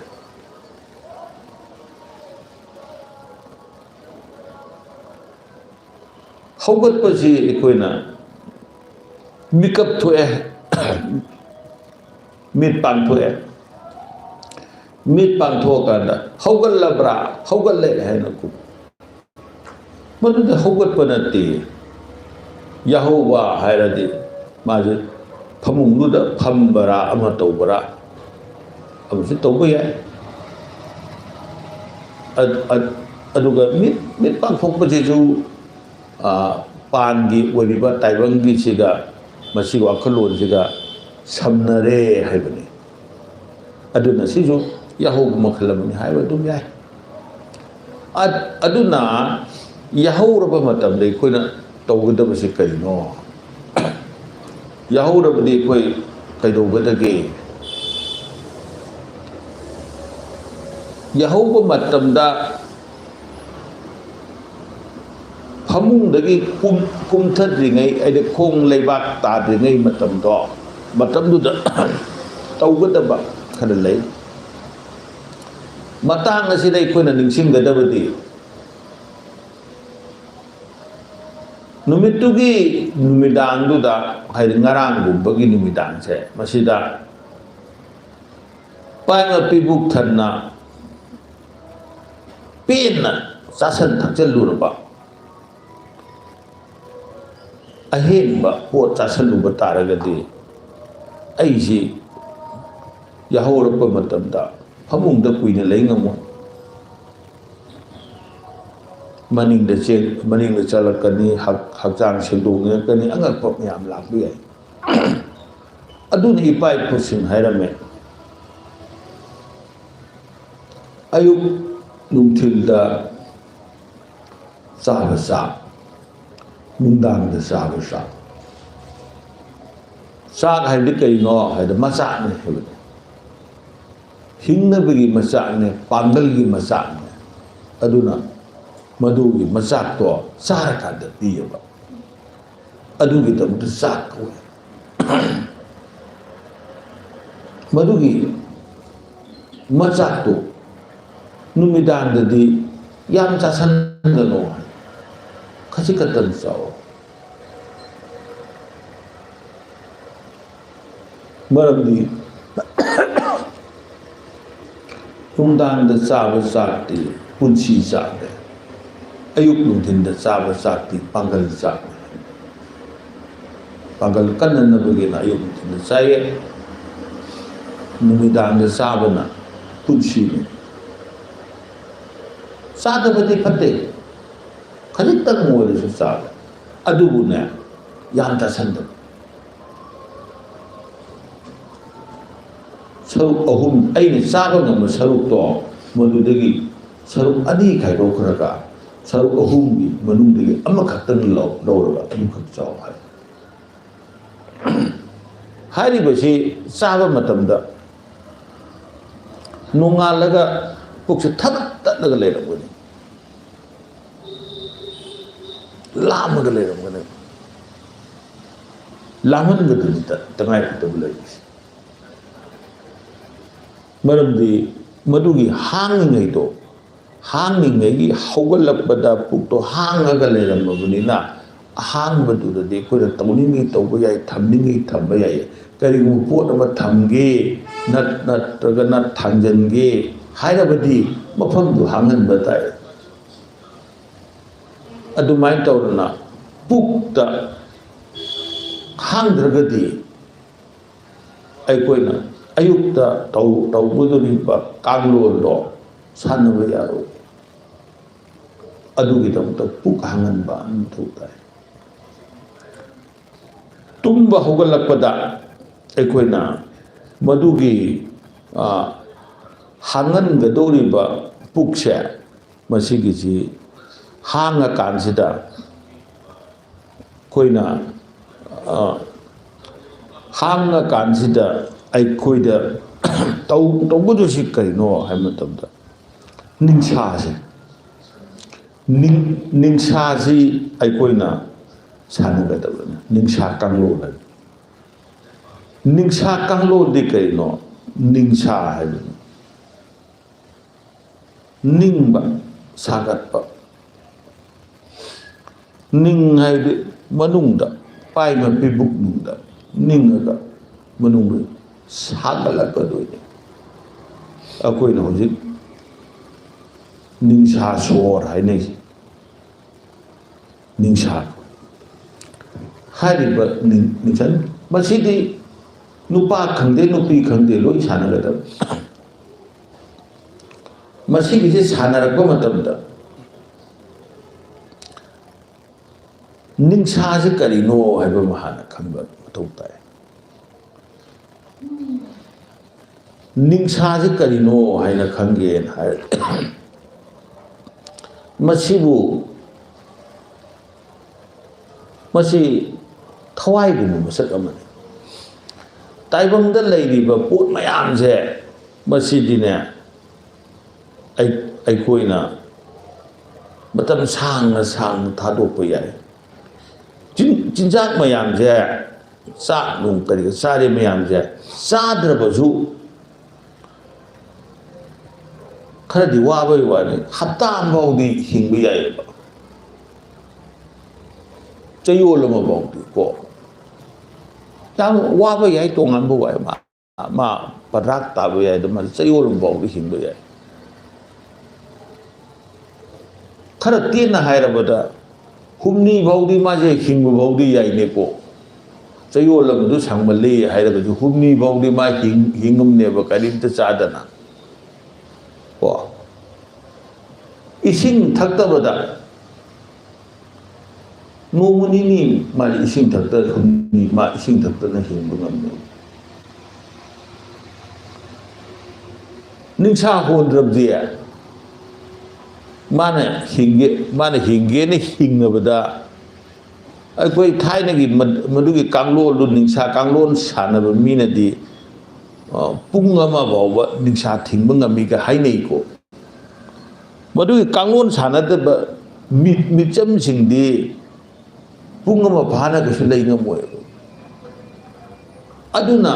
ꯍꯧꯒꯠꯄꯁꯤ ꯑꯩꯈꯣꯏꯅ ꯃꯤꯀꯞ ꯊꯣꯛꯑꯦ, ꯃꯤꯠ ꯄꯥꯡꯊꯣꯛꯑꯦ꯫ ꯃꯤꯠ ꯄꯥꯡꯊꯣꯛꯑꯀꯥꯟꯗ "ꯍꯧꯒꯠꯂꯕ꯭ꯔꯥ? ꯍꯧꯒꯠꯂꯦ" ꯍꯥꯏꯅ ꯈꯨꯝ-, ꯃꯗꯨꯗ ꯍꯧꯒꯠꯄ ꯅꯠꯇꯦ꯫ ꯌꯥꯍꯧꯕ ꯍꯥꯏꯔꯗꯤ ꯃꯥꯁꯦ ꯐꯃꯨꯡꯗꯨꯗ ꯐꯝꯕꯔꯥ ꯑꯃ ꯇꯧꯕꯔꯥ ꯑꯃꯁꯨ ꯇꯧꯕ ꯌꯥꯏ꯫ ꯑ-, ꯑ-, ꯑꯗꯨꯒ ꯃꯤꯠ, ꯃꯤꯠ ꯄꯥꯡꯊꯣꯛꯄꯁꯤꯁꯨ, ꯑ, ꯄꯥꯟꯒꯤ ꯑꯣꯏꯔꯤꯕ ꯇꯥꯏꯕꯪꯒꯤꯁꯤꯒ ꯃꯁꯤ ꯋꯥꯈꯜꯂꯣꯟꯁꯤꯒ ꯁꯝꯅꯔꯦ ꯍꯥꯏꯕꯅꯤ꯫ ꯑꯗꯨꯅ ꯁꯤꯁꯨ ꯌꯥꯍꯧꯕ ꯃꯈꯜ ꯑꯃꯅꯤ ꯍꯥꯏꯕ ꯑꯗꯨꯝ ꯌꯥꯏ꯫ ꯑ-, ꯑꯗꯨꯅ ꯌꯥꯍꯧꯔꯕ ꯃꯇꯝꯗ ꯑꯩꯈꯣꯏꯅ ꯇꯧꯒꯗꯕꯁꯤ ꯀꯔꯤꯅꯣ? ꯌꯥꯍꯧꯔꯕꯗꯤ ꯑꯩꯈꯣꯏ ꯀꯩꯗꯧꯒꯗꯒꯦ? ꯌꯥꯍꯧꯕ ꯃꯇꯝꯗ ꯐꯃꯨꯡꯗꯒꯤ ꯀꯨꯝ-, ꯀꯨꯝꯊꯗ꯭ꯔꯤꯉꯩ, ꯍꯥꯏꯗꯤ ꯈꯣꯡ ꯂꯩꯕꯥꯛ ꯇꯥꯗ꯭ꯔꯤꯉꯩ ꯃꯇꯝꯗꯣ, ꯃꯇꯝꯗꯨꯗ ꯇꯧꯒꯗꯕ ꯈꯔ ꯂꯩ꯫ ꯃꯇꯥꯡ ꯑꯁꯤꯗ ꯑꯩꯈꯣꯏꯅ ꯅꯤꯡꯁꯤꯡꯒꯗꯕꯗꯤ, ꯅꯨꯃꯤꯠꯇꯨꯒꯤ ꯅꯨꯃꯤꯗꯥꯡꯗꯨꯗ, ꯍꯥꯏꯗꯤ ꯉꯔꯥꯡꯒꯨꯝꯕꯒꯤ ꯅꯨꯃꯤꯗꯥꯡꯁꯦ, ꯃꯁꯤꯗ ꯄꯥꯏꯃ ꯄꯤꯕꯨꯛ ꯊꯟꯅ ꯄꯦꯟꯅ ꯆꯥꯁꯤꯟ ꯊꯛꯆꯜꯂꯨꯔꯕ, ꯑꯍꯦꯟꯕ ꯄꯣꯠ ꯆꯥꯁꯤꯜꯂꯨꯕ ꯇꯥꯔꯒꯗꯤ ꯑꯩꯁꯤ ꯌꯥꯍꯧꯔꯛꯄ ꯃꯇꯝꯗ ꯐꯃꯨꯡꯗ ꯀꯨꯏꯅ ꯂꯩ ꯉꯝꯃꯣꯏ꯫ ꯃꯅꯤꯡꯗ ꯆꯦꯟ-, ꯃꯅꯤꯡꯗ ꯆꯠꯂꯛꯀꯅꯤ, ꯍꯛ-, ꯍꯛꯆꯥꯡ ꯁꯦꯡꯗꯣꯛꯅꯤꯡꯉꯛꯀꯅꯤ, ꯑꯉꯛꯄ ꯃꯌꯥꯝ ꯂꯥꯛꯄ ꯌꯥꯏ꯫ ꯑꯗꯨꯅ ꯏꯄꯥ ꯏꯄꯨꯁꯤꯡ ꯍꯥꯏꯔꯝꯃꯦ, ꯑꯌꯨꯛ ꯅꯨꯡꯊꯤꯜꯗ ꯆꯥꯕ ꯆꯥꯛ, ꯅꯨꯡꯗꯥꯡꯗ ꯆꯥꯕ ꯆꯥꯛ꯫ ꯆꯥꯛ ꯍꯥꯏꯕꯗꯤ ꯀꯔꯤꯅꯣ ꯍꯥꯏꯕꯗ ꯃꯆꯥꯛꯅꯤ ꯍꯥꯏꯕꯅꯤ꯫ ꯍꯤꯡꯅꯕꯒꯤ ꯃꯆꯥꯛꯅꯦ, ꯄꯥꯡꯒꯜꯒꯤ ꯃꯆꯥꯛꯅꯦ꯫ ꯑꯗꯨꯅ ꯃꯗꯨꯒꯤ ꯃꯆꯥꯛꯇꯣ ꯆꯥꯔꯀꯥꯟꯗ ꯄꯤꯌꯦꯕ꯫ ꯑꯗꯨꯒꯤꯗꯃꯛꯇ ꯆꯥꯛ ꯀꯧꯋꯦ꯫ ꯃꯗꯨꯒꯤ ꯃꯆꯥꯛꯇꯨ ꯅꯨꯃꯤꯗꯥꯡꯗꯗꯤ ꯌꯥꯝ ꯆꯥꯁꯟꯒꯅꯨ, ꯈꯖꯤꯛ ꯈꯛꯇꯪ ꯆꯥꯎ꯫ ꯃꯔꯝꯗꯤ ꯅꯨꯡꯗꯥꯡꯗ ꯆꯥꯕ ꯆꯥꯛꯇꯤ ꯄꯨꯟꯁꯤ ꯆꯥꯛꯅꯦ, ꯑꯌꯨꯛ ꯅꯨꯡꯊꯤꯟꯗ ꯆꯥꯕ ꯆꯥꯛꯇꯤ ꯄꯥꯡꯒꯜ ꯆꯥꯛꯅꯦ꯫ ꯄꯥꯡꯒꯜ ꯀꯟꯅꯅꯕꯒꯤꯅ ꯑꯌꯨꯛ ꯅꯨꯡꯊꯤꯟꯗ ꯆꯥꯏꯌꯦ, ꯅꯨꯃꯤꯗꯥꯡꯗ ꯆꯥꯕꯅ ꯄꯨꯟꯁꯤꯅꯤ꯫ ꯆꯥꯗꯕꯗꯤ ꯐꯠꯇꯦ, ꯈꯖꯤꯛꯇꯪ ꯑꯣꯏꯔꯁꯨ ꯆꯥꯕ, ꯑꯗꯨꯕꯨꯅꯦ, ꯌꯥꯝ ꯆꯥꯁꯟꯗꯕ꯫ ꯁꯔꯨꯛ ꯑꯍꯨꯝ, ꯑꯩꯅ ꯆꯥꯕ ꯉꯝꯕ ꯁꯔꯨꯛꯇꯣ, ꯃꯗꯨꯗꯒꯤ ꯁꯔꯨꯛ ꯑꯅꯤ ꯈꯥꯏꯗꯣꯛꯈ꯭ꯔꯒ, ꯁꯔꯨꯛ ꯑꯍꯨꯝꯒꯤ ꯃꯅꯨꯡꯗꯒꯤ ꯑꯃꯈꯛꯇꯪ ꯂꯧ-, ꯂꯧꯔꯒ ꯑꯗꯨꯈꯛ ꯆꯥꯎ ꯍꯥꯏ꯫ ꯍꯥꯏꯔꯤꯕꯁꯤ ꯆꯥꯕ ꯃꯇꯝꯗ ꯅꯣꯡꯉꯥꯜꯂꯒ ꯄꯨꯛꯁꯦ ꯊꯕꯛ ꯇꯠꯂꯒ ꯂꯩꯔꯝꯒꯅꯤ, ꯂꯥꯝꯃꯒ ꯂꯩꯔꯝꯒꯅꯤ꯫ ꯂꯥꯝꯍꯟꯒꯗꯕꯅꯤ ꯇ-, ꯇꯉꯥꯏ ꯐꯗꯕ ꯂꯩꯕꯁꯦ꯫ ꯃꯔꯝꯗꯤ ꯃꯗꯨꯒꯤ ꯍꯥꯡꯉꯤꯉꯩꯗꯣ, ꯍꯥꯡꯉꯤꯉꯩꯒꯤ ꯍꯧꯒꯠꯂꯛꯄꯗ ꯄꯨꯛꯇꯣ ꯍꯥꯡꯉꯒ ꯂꯩꯔꯝꯃꯕꯅꯤꯅ, ꯑꯍꯥꯡꯕꯗꯨꯗꯗꯤ ꯑꯩꯈꯣꯏꯅ ꯇꯧꯅꯤꯡꯉꯤ ꯇꯧꯕ ꯌꯥꯏ, ꯊꯝꯅꯤꯡꯉꯤ ꯊꯝꯕ ꯌꯥꯏ꯫ ꯀꯔꯤꯒꯨꯝꯕ ꯄꯣꯠ ꯑꯃ ꯊꯝꯒꯦ, ꯅꯠ-, ꯅꯠꯇ꯭ꯔꯒꯅ ꯊꯥꯡꯖꯟꯒꯦ ꯍꯥꯏꯔꯕꯗꯤ ꯃꯐꯝꯗꯨ ꯍꯥꯡꯍꯟꯕ ꯇꯥꯏ꯫ ꯑꯗꯨꯃꯥꯏꯅ ꯇꯧꯗꯅ ꯄꯨꯛꯇ ꯍꯥꯡꯗ꯭ꯔꯒꯗꯤ ꯑꯩꯈꯣꯏꯅ ꯑꯌꯨꯛꯇ ꯇꯧ ꯇꯧꯒꯗꯧꯔꯤꯕ ꯀꯥꯡꯂꯣꯟꯗꯣ ꯁꯥꯟꯅꯕ ꯌꯥꯔꯣꯏ꯫ ꯑꯗꯨꯒꯤꯗꯃꯛꯇ ꯄꯨꯛ ꯍꯥꯡꯍꯟꯕ ꯑꯃ ꯃꯊꯧ ꯇꯥꯏ꯫ ꯇꯨꯝꯕ ꯍꯧꯒꯠꯂꯛꯄꯗ ꯑꯩꯈꯣꯏꯅ ꯃꯗꯨꯒꯤ ꯍꯥꯡꯍꯟꯒꯗꯧꯔꯤꯕ ꯄꯨꯛꯁꯦ, ꯃꯁꯤꯒꯤꯁꯤ ꯍꯥꯡꯉꯀꯥꯟꯁꯤꯗ ꯑꯩꯈꯣꯏꯅ ꯍꯥꯡꯉꯀꯥꯟꯁꯤꯗ ꯑꯩꯈꯣꯏꯗ ꯇꯧꯒꯗꯣꯏꯁꯤ ꯀꯔꯤꯅꯣ ꯍꯥꯏꯕ ꯃꯇꯝꯗ, ꯅꯤꯡꯁꯥꯁꯤ ꯅꯤꯡꯁꯥꯁꯤ ꯑꯩꯈꯣꯏꯅ ꯁꯥꯟꯅꯒꯗꯕꯅꯤ꯫ ꯅꯤꯡꯁꯥ ꯀꯥꯡꯂꯣꯟ ꯍꯥꯏꯕ, ꯅꯤꯡꯁꯥ ꯀꯥꯡꯂꯣꯟꯗꯤ ꯀꯩꯅꯣ? ꯅꯤꯡꯁꯥ ꯍꯥꯏꯕꯅꯤ ꯅꯤꯡꯕ, ꯁꯥꯒꯠꯄ꯫ ꯅꯤꯡ ꯍꯥꯏꯗꯤ ꯃꯅꯨꯡꯗ, ꯄꯥꯏꯃ ꯄꯤꯕꯨꯛꯅꯨꯡꯗ ꯅꯤꯡꯉꯒ ꯃꯅꯨꯡꯗ ꯁꯥꯒꯠꯂꯛꯀꯗꯣꯏꯅꯤ꯫ ꯑꯩꯈꯣꯏꯅ ꯍꯧꯖꯤꯛ ꯅꯤꯡꯁꯥ ꯁꯣꯔ ꯍꯥꯏꯅꯩꯁꯦ꯫ ꯅꯤꯡꯁꯥ ꯍꯥꯏꯔꯤꯕ ꯅꯤꯡꯁꯟ ꯃꯁꯤꯗꯤ ꯅꯨꯄꯥ ꯈꯪꯗꯦ, ꯅꯨꯄꯤ ꯈꯪꯗꯦ, ꯂꯣꯏ ꯁꯥꯟꯅꯒꯗꯕ꯫ ꯃꯁꯤꯒꯤꯁꯦ ꯁꯥꯟꯅꯔꯛꯄ ꯃꯇꯝꯗ ꯅꯤꯡꯁꯥꯁꯤ ꯀꯔꯤꯅꯣ ꯍꯥꯏꯕ ꯑꯃ ꯍꯥꯟꯅ ꯈꯪꯕ ꯃꯊꯧ ꯇꯥꯏ꯫ ꯅꯤꯡꯁꯥꯁꯤ ꯀꯔꯤꯅꯣ ꯍꯥꯏꯅ ꯈꯪꯒꯦꯅ ꯍꯥꯏꯔꯗꯤ, ꯃꯁꯤꯕꯨ ꯃꯁꯤ ꯊꯋꯥꯏꯒꯨꯝꯕ ꯃꯁꯛ ꯑꯃꯅꯤ꯫ ꯇꯥꯏꯕꯪꯗ ꯂꯩꯔꯤꯕ ꯄꯣꯠ ꯃꯌꯥꯝꯁꯦ, ꯃꯁꯤꯗꯤꯅꯦ, ꯑꯩ ꯑꯩꯈꯣꯏꯅ ꯃꯇꯝ ꯁꯥꯡꯅ ꯁꯥꯡꯅ ꯊꯥꯗꯣꯛꯄ ꯌꯥꯏ꯫ ꯆꯤꯟ ꯆꯤꯟꯖꯥꯛ ꯃꯌꯥꯝꯁꯦ, ꯆꯥꯛ ꯅꯨꯡ ꯀꯔꯤ ꯆꯥꯔꯤ ꯃꯌꯥꯝꯁꯦ ꯆꯥꯗ꯭ꯔꯕꯁꯨ ꯈꯔꯗꯤ ꯋꯥꯕꯒꯤ ꯋꯥꯅꯤ, ꯍꯞꯇꯥ ꯑꯃꯐꯥꯎꯗꯤ ꯍꯤꯡꯕ ꯌꯥꯏꯑꯕ꯫ ꯆꯌꯣꯜ ꯑꯃꯐꯥꯎꯗꯤ ꯀꯣ, ꯌꯥꯝ ꯋꯥꯕ ꯌꯥꯏ, ꯇꯣꯉꯥꯟꯕ ꯋꯥꯏ, ꯃꯥ ꯃꯥ ꯄꯗ꯭ꯔꯥꯛ ꯇꯥꯕ ꯌꯥꯏ, ꯑꯗꯨ ꯃꯥ ꯆꯌꯣꯜ ꯑꯃꯐꯥꯎꯗꯤ ꯍꯤꯡꯕ ꯌꯥꯏ꯫ ꯈꯔ ꯇꯦꯟꯅ ꯍꯥꯏꯔꯕꯗ, ꯍꯨꯝꯅꯤ ꯐꯥꯎꯗꯤ ꯃꯥꯁꯦ ꯍꯤꯡꯕ ꯐꯥꯎꯗꯤ ꯌꯥꯏꯅꯦꯀꯣ꯫ ꯆꯌꯣꯜ ꯑꯃꯗꯨ ꯁꯥꯡꯃꯜꯂꯤ ꯍꯥꯏꯔꯒꯁꯨ ꯍꯨꯝꯅꯤ ꯐꯥꯎꯗꯤ ꯃꯥ ꯍꯤꯡ-, ꯍꯤꯡꯉꯝꯅꯦꯕ, ꯀꯔꯤꯝꯇ ꯆꯥꯗꯅ꯫ ꯀꯣ? ꯏꯁꯤꯡ ꯊꯛꯇꯕꯗ ꯅꯣꯡꯃ ꯅꯤꯅꯤ ꯃꯥꯗꯤ ꯏꯁꯤꯡ ꯊꯛꯇ, ꯍꯨꯝꯅꯤ ꯃꯥ ꯏꯁꯤꯡ ꯊꯛꯇꯅ ꯍꯤꯡꯕ ꯉꯝꯃꯦ꯫ ꯅꯤꯡꯁꯥ ꯍꯣꯟꯗ꯭ꯔꯕꯗꯤ ꯃꯥꯅ ꯍꯤꯡꯒꯦ, ꯃꯥꯅ ꯍꯤꯡꯒꯦꯅ ꯍꯤꯡꯉꯕꯗ ꯑꯩꯈꯣꯏ ꯊꯥꯏꯅꯒꯤ ꯃꯗꯨꯒꯤ ꯀꯥꯡꯂꯣꯟꯗꯨ, ꯅꯤꯡꯁꯥ ꯀꯥꯡꯂꯣꯟ ꯁꯥꯟꯅꯕ ꯃꯤꯅꯗꯤ, ꯑ, ꯄꯨꯡ ꯑꯃ ꯐꯥꯎꯕ ꯅꯤꯡꯁꯥ ꯊꯤꯡꯕ ꯉꯝꯃꯤꯒ ꯍꯥꯏꯅꯩꯀꯣ꯫ ꯃꯗꯨꯒꯤ ꯀꯥꯡꯂꯣꯟ ꯁꯥꯟꯅꯗꯕ ꯃꯤ-, ꯃꯤꯆꯝꯁꯤꯡꯗꯤ ꯄꯨꯡ ꯑꯃ ꯐꯥꯅ ꯀꯩꯁꯨ ꯂꯩ ꯉꯝꯃꯣꯏꯕ꯫ ꯑꯗꯨꯅ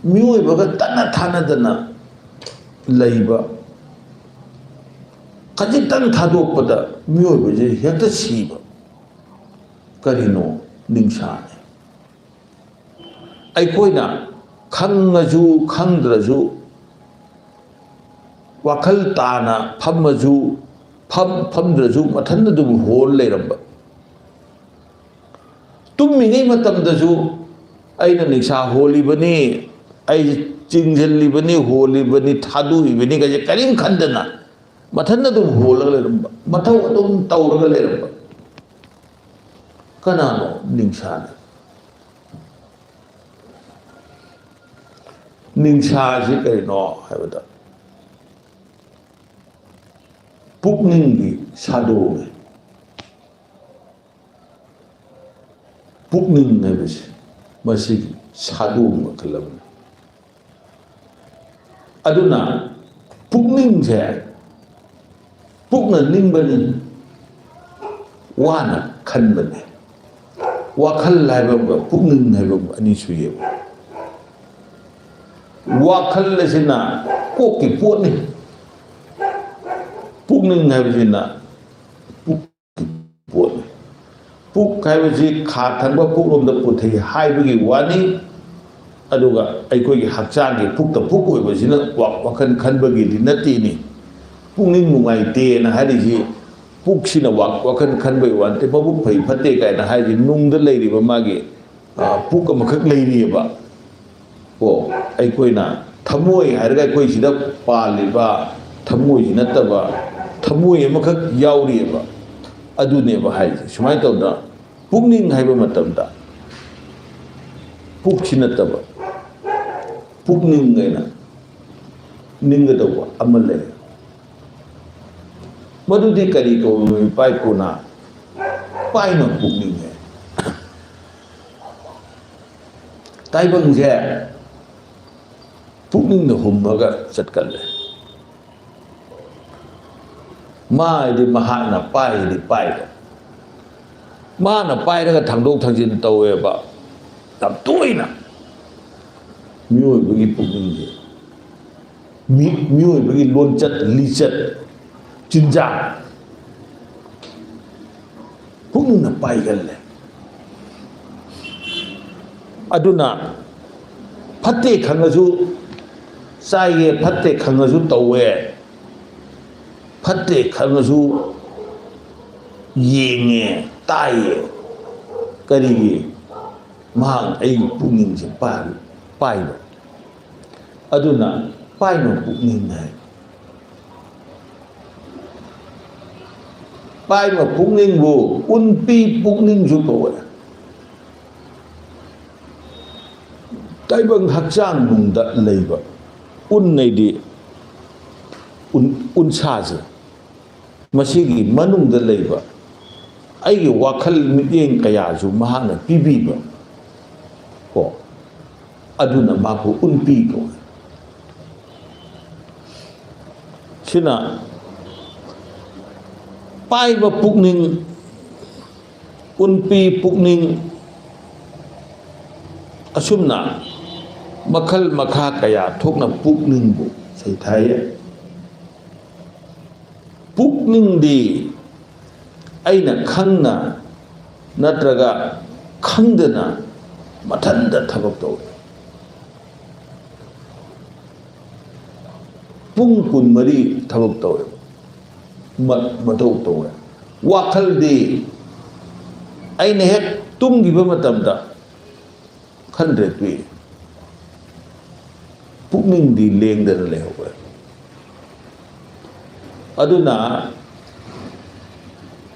ꯃꯤꯑꯣꯏꯕꯒ ꯇꯠꯅ ꯊꯥꯅꯗꯅ ꯂꯩꯕ, ꯈꯖꯤꯛꯇꯪ ꯊꯥꯗꯣꯛꯄꯗ ꯃꯤꯑꯣꯏꯕꯁꯦ ꯍꯦꯛꯇ ꯁꯤꯕ꯫ ꯀꯔꯤꯅꯣ? ꯅꯤꯡꯁꯥꯅꯤ꯫ ꯑꯩꯈꯣꯏꯅ ꯈꯪꯉꯁꯨ ꯈꯪꯗ꯭ꯔꯁꯨ, ꯋꯥꯈꯜ ꯇꯥꯅ ꯐꯝꯃꯁꯨ ꯐꯝ-, ꯐꯝꯗ꯭ꯔꯁꯨ ꯃꯊꯟꯇ ꯑꯗꯨꯝ ꯍꯣꯜ ꯂꯩꯔꯝꯕ꯫ ꯇꯨꯝꯃꯤꯉꯩ ꯃꯇꯝꯗꯁꯨ ꯑꯩꯅ ꯅꯤꯡꯁꯥ ꯍꯣꯜꯂꯤꯕꯅꯤ, ꯑꯩ ꯆꯤꯡꯁꯤꯜꯂꯤꯕꯅꯤ, ꯍꯣꯜꯂꯤꯕꯅꯤ, ꯊꯥꯗꯣꯛꯏꯕꯅꯤ ꯀꯥꯏꯁꯦ ꯀꯔꯤꯝ ꯈꯟꯗꯅ ꯃꯊꯟꯇ ꯑꯗꯨꯝ ꯍꯣꯜꯂꯒ ꯂꯩꯔꯝꯕ, ꯃꯊꯧ ꯑꯗꯨꯝ ꯇꯧꯔꯒ ꯂꯩꯔꯝꯕ꯫ ꯀꯅꯥꯅꯣ? ꯅꯤꯡꯁꯥꯅꯤ꯫ ꯅꯤꯡꯁꯥꯁꯤ ꯀꯔꯤꯅꯣ ꯍꯥꯏꯕꯗ, ꯄꯨꯛꯅꯤꯡꯒꯤ ꯁꯥꯗꯣꯡꯅꯤ꯫ ꯄꯨꯛꯅꯤꯡ ꯍꯥꯏꯕꯁꯤ ꯃꯁꯤꯒꯤ ꯁꯥꯗꯣꯡ ꯃꯈꯜ ꯑꯃꯅꯤ꯫ ꯑꯗꯨꯅ ꯄꯨꯛꯅꯤꯡꯁꯦ ꯄꯨꯛꯅ ꯅꯤꯡꯕꯅꯤ, ꯋꯥꯅ ꯈꯟꯕꯅꯤ꯫ ꯋꯥꯈꯜ ꯍꯥꯏꯕ ꯑꯃꯒ ꯄꯨꯛꯅꯤꯡ ꯍꯥꯏꯕ ꯑꯃꯒ ꯑꯅꯤ ꯁꯨꯏꯌꯦꯕ꯫ ꯋꯥꯈꯜ ꯑꯁꯤꯅ ꯀꯣꯛꯀꯤ ꯄꯣꯠꯅꯤ, ꯄꯨꯛꯅꯤꯡ ꯍꯥꯏꯕꯁꯤꯅ ꯄꯨꯛ ꯄꯣꯠꯅꯤ꯫ ꯄꯨꯛ ꯍꯥꯏꯕꯁꯤ ꯈꯥ ꯊꯪꯕ ꯄꯨꯛꯂꯣꯝꯗ ꯄꯨꯊꯩ ꯍꯥꯏꯕꯒꯤ ꯋꯥꯅꯤ꯫ ꯑꯗꯨꯒ ꯑꯩꯈꯣꯏꯒꯤ ꯍꯛꯆꯥꯡꯒꯤ ꯄꯨꯛꯇ ꯄꯨꯛ ꯑꯣꯏꯕꯁꯤꯅ ꯋꯥ-, ꯋꯥꯈꯜ ꯈꯟꯕꯒꯤꯗꯤ ꯅꯠꯇꯦꯅꯤ꯫ ꯄꯨꯛꯅꯤꯡ ꯅꯨꯡꯉꯥꯏꯇꯦꯅ ꯍꯥꯏꯔꯤꯁꯤ ꯄꯨꯛꯁꯤꯅ ꯋꯥ-, ꯋꯥꯈꯜ ꯈꯟꯕꯒꯤ ꯋꯥ ꯅꯠꯇꯦ꯫ ꯃꯕꯨꯛ ꯐꯩ ꯐꯠꯇꯦ ꯀꯥꯏꯅ ꯍꯥꯏꯔꯤꯁꯤ ꯅꯨꯡꯗ ꯂꯩꯔꯤꯕ ꯃꯥꯒꯤ ꯄꯨꯛ ꯑꯃꯈꯛ ꯂꯩꯔꯤꯑꯕ꯫ ꯀꯣ, ꯑꯩꯈꯣꯏꯅ ꯊꯃꯣꯏ ꯍꯥꯏꯔꯒ ꯑꯩꯈꯣꯏ ꯁꯤꯗ ꯄꯥꯜꯂꯤꯕ ꯊꯃꯣꯏꯁꯤ ꯅꯠꯇꯕ, ꯊꯃꯣꯏ ꯑꯃꯈꯛ ꯌꯥꯎꯔꯤꯑꯕ꯫ ꯑꯗꯨꯅꯦꯕ ꯍꯥꯏꯁꯦ꯫ ꯁꯨꯃꯥꯏꯅ ꯇꯧꯗꯅ ꯄꯨꯛꯅꯤꯡ ꯍꯥꯏꯕ ꯃꯇꯝꯗ ꯄꯨꯛꯁꯤ ꯅꯠꯇꯕ ꯄꯨꯛꯅꯤꯡ ꯍꯥꯏꯅ ꯅꯤꯡꯒꯗꯧꯕ ꯑꯃ ꯂꯩ꯫ ꯃꯗꯨꯗꯤ ꯀꯔꯤ ꯀꯧꯏ? ꯏꯄꯥ ꯏꯄꯨꯅ ꯄꯥꯏꯅ ꯄꯨꯛꯅꯤꯡꯉꯦ꯫ ꯇꯥꯏꯕꯪꯁꯦ ꯄꯨꯛꯅꯤꯡꯅ ꯍꯨꯝꯃꯒ ꯆꯠꯀꯜꯂꯦ꯫ ꯃꯥ ꯍꯥꯏꯗꯤ ꯃꯍꯥꯛꯅ ꯄꯥꯏ ꯍꯥꯏꯗꯤ ꯄꯥꯏꯕ꯫ ꯃꯥꯅ ꯄꯥꯏꯔꯒ ꯊꯥꯡꯗꯣꯛ ꯊꯥꯡꯖꯤꯟ ꯇꯧꯋꯦꯕ ꯌꯥꯝ ꯇꯣꯏꯅ꯫ ꯃꯤꯑꯣꯏꯕꯒꯤ ꯄꯨꯛꯅꯤꯡꯁꯦ, ꯃꯤ-, ꯃꯤꯑꯣꯏꯕꯒꯤ ꯂꯣꯟꯆꯠ ꯂꯤꯆꯠ, ꯆꯤꯟꯖꯥꯛ, ꯄꯨꯛꯅꯤꯡꯅ ꯄꯥꯏꯒꯜꯂꯦ꯫ ꯑꯗꯨꯅ ꯐꯠꯇꯦ ꯈꯪꯉꯁꯨ ꯆꯥꯏꯌꯦ, ꯐꯠꯇꯦ ꯈꯪꯉꯁꯨ ꯇꯧꯋꯦ, ꯐꯠꯇꯦ ꯈꯪꯉꯁꯨ ꯌꯦꯡꯉꯦ, ꯇꯥꯏꯌꯦ꯫ ꯀꯔꯤꯒꯤ? ꯃꯍꯥꯛ ꯑꯩꯒꯤ ꯄꯨꯛꯅꯤꯡꯁꯦ ꯄꯥꯏ-, ꯄꯥꯏꯕ꯫ ꯑꯗꯨꯅ ꯄꯥꯏꯕ ꯄꯨꯛꯅꯤꯡ ꯍꯥꯏ꯫ ꯄꯥꯏꯕ ꯄꯨꯛꯅꯤꯡꯕꯨ ꯎꯟꯄꯤ ꯄꯨꯛꯅꯤꯡꯁꯨ ꯀꯧꯋꯦ꯫ ꯇꯥꯏꯕꯪ ꯍꯛꯆꯥꯡ ꯅꯨꯡꯗ ꯂꯩꯕ ꯎꯟ ꯍꯥꯏꯗꯤ ꯎꯟ-, ꯎꯟꯁꯥꯁꯦ, ꯃꯁꯤꯒꯤ ꯃꯅꯨꯡꯗ ꯂꯩꯕ ꯑꯩꯒꯤ ꯋꯥꯈꯜ ꯃꯤꯠꯌꯦꯡ ꯀꯌꯥꯁꯨ ꯃꯍꯥꯛꯅ ꯄꯤꯕꯤꯕ ꯀꯣ, ꯑꯗꯨꯅ ꯃꯍꯥꯛꯄꯨ ꯎꯟꯄꯤ ꯀꯧꯏ꯫ ꯁꯤꯅ ꯄꯥꯏꯕ ꯄꯨꯛꯅꯤꯡ, ꯎꯟꯄꯤ ꯄꯨꯛꯅꯤꯡ, ꯑꯁꯨꯝꯅ ꯃꯈꯜ ꯃꯈꯥ ꯀꯌꯥ ꯊꯣꯛꯅ ꯄꯨꯛꯅꯤꯡꯕꯨ ꯁꯩꯊꯥꯏ꯫ ꯄꯨꯛꯅꯤꯡꯗꯤ ꯑꯩꯅ ꯈꯪꯅ ꯅꯠꯇ꯭ꯔꯒ ꯈꯪꯗꯅ ꯃꯊꯟꯇ ꯊꯕꯛ ꯇꯧꯏ꯫ ꯄꯨꯡ ꯀꯨꯟꯃꯔꯤ ꯊꯕꯛ ꯇꯧꯋꯦꯕ꯫ ꯃ-, ꯃꯊꯧ ꯇꯧꯋꯦ꯫ ꯋꯥꯈꯜꯗꯤ ꯑꯩꯅ ꯍꯦꯛ ꯇꯨꯝꯈꯤꯕ ꯃꯇꯝꯗ ꯈꯟꯗ꯭ꯔꯦ, ꯇꯣꯛꯑꯦ꯫ ꯄꯨꯛꯅꯤꯡꯗꯤ ꯂꯦꯡꯗꯅ ꯂꯩꯍꯧꯋꯦ꯫ ꯑꯗꯨꯅ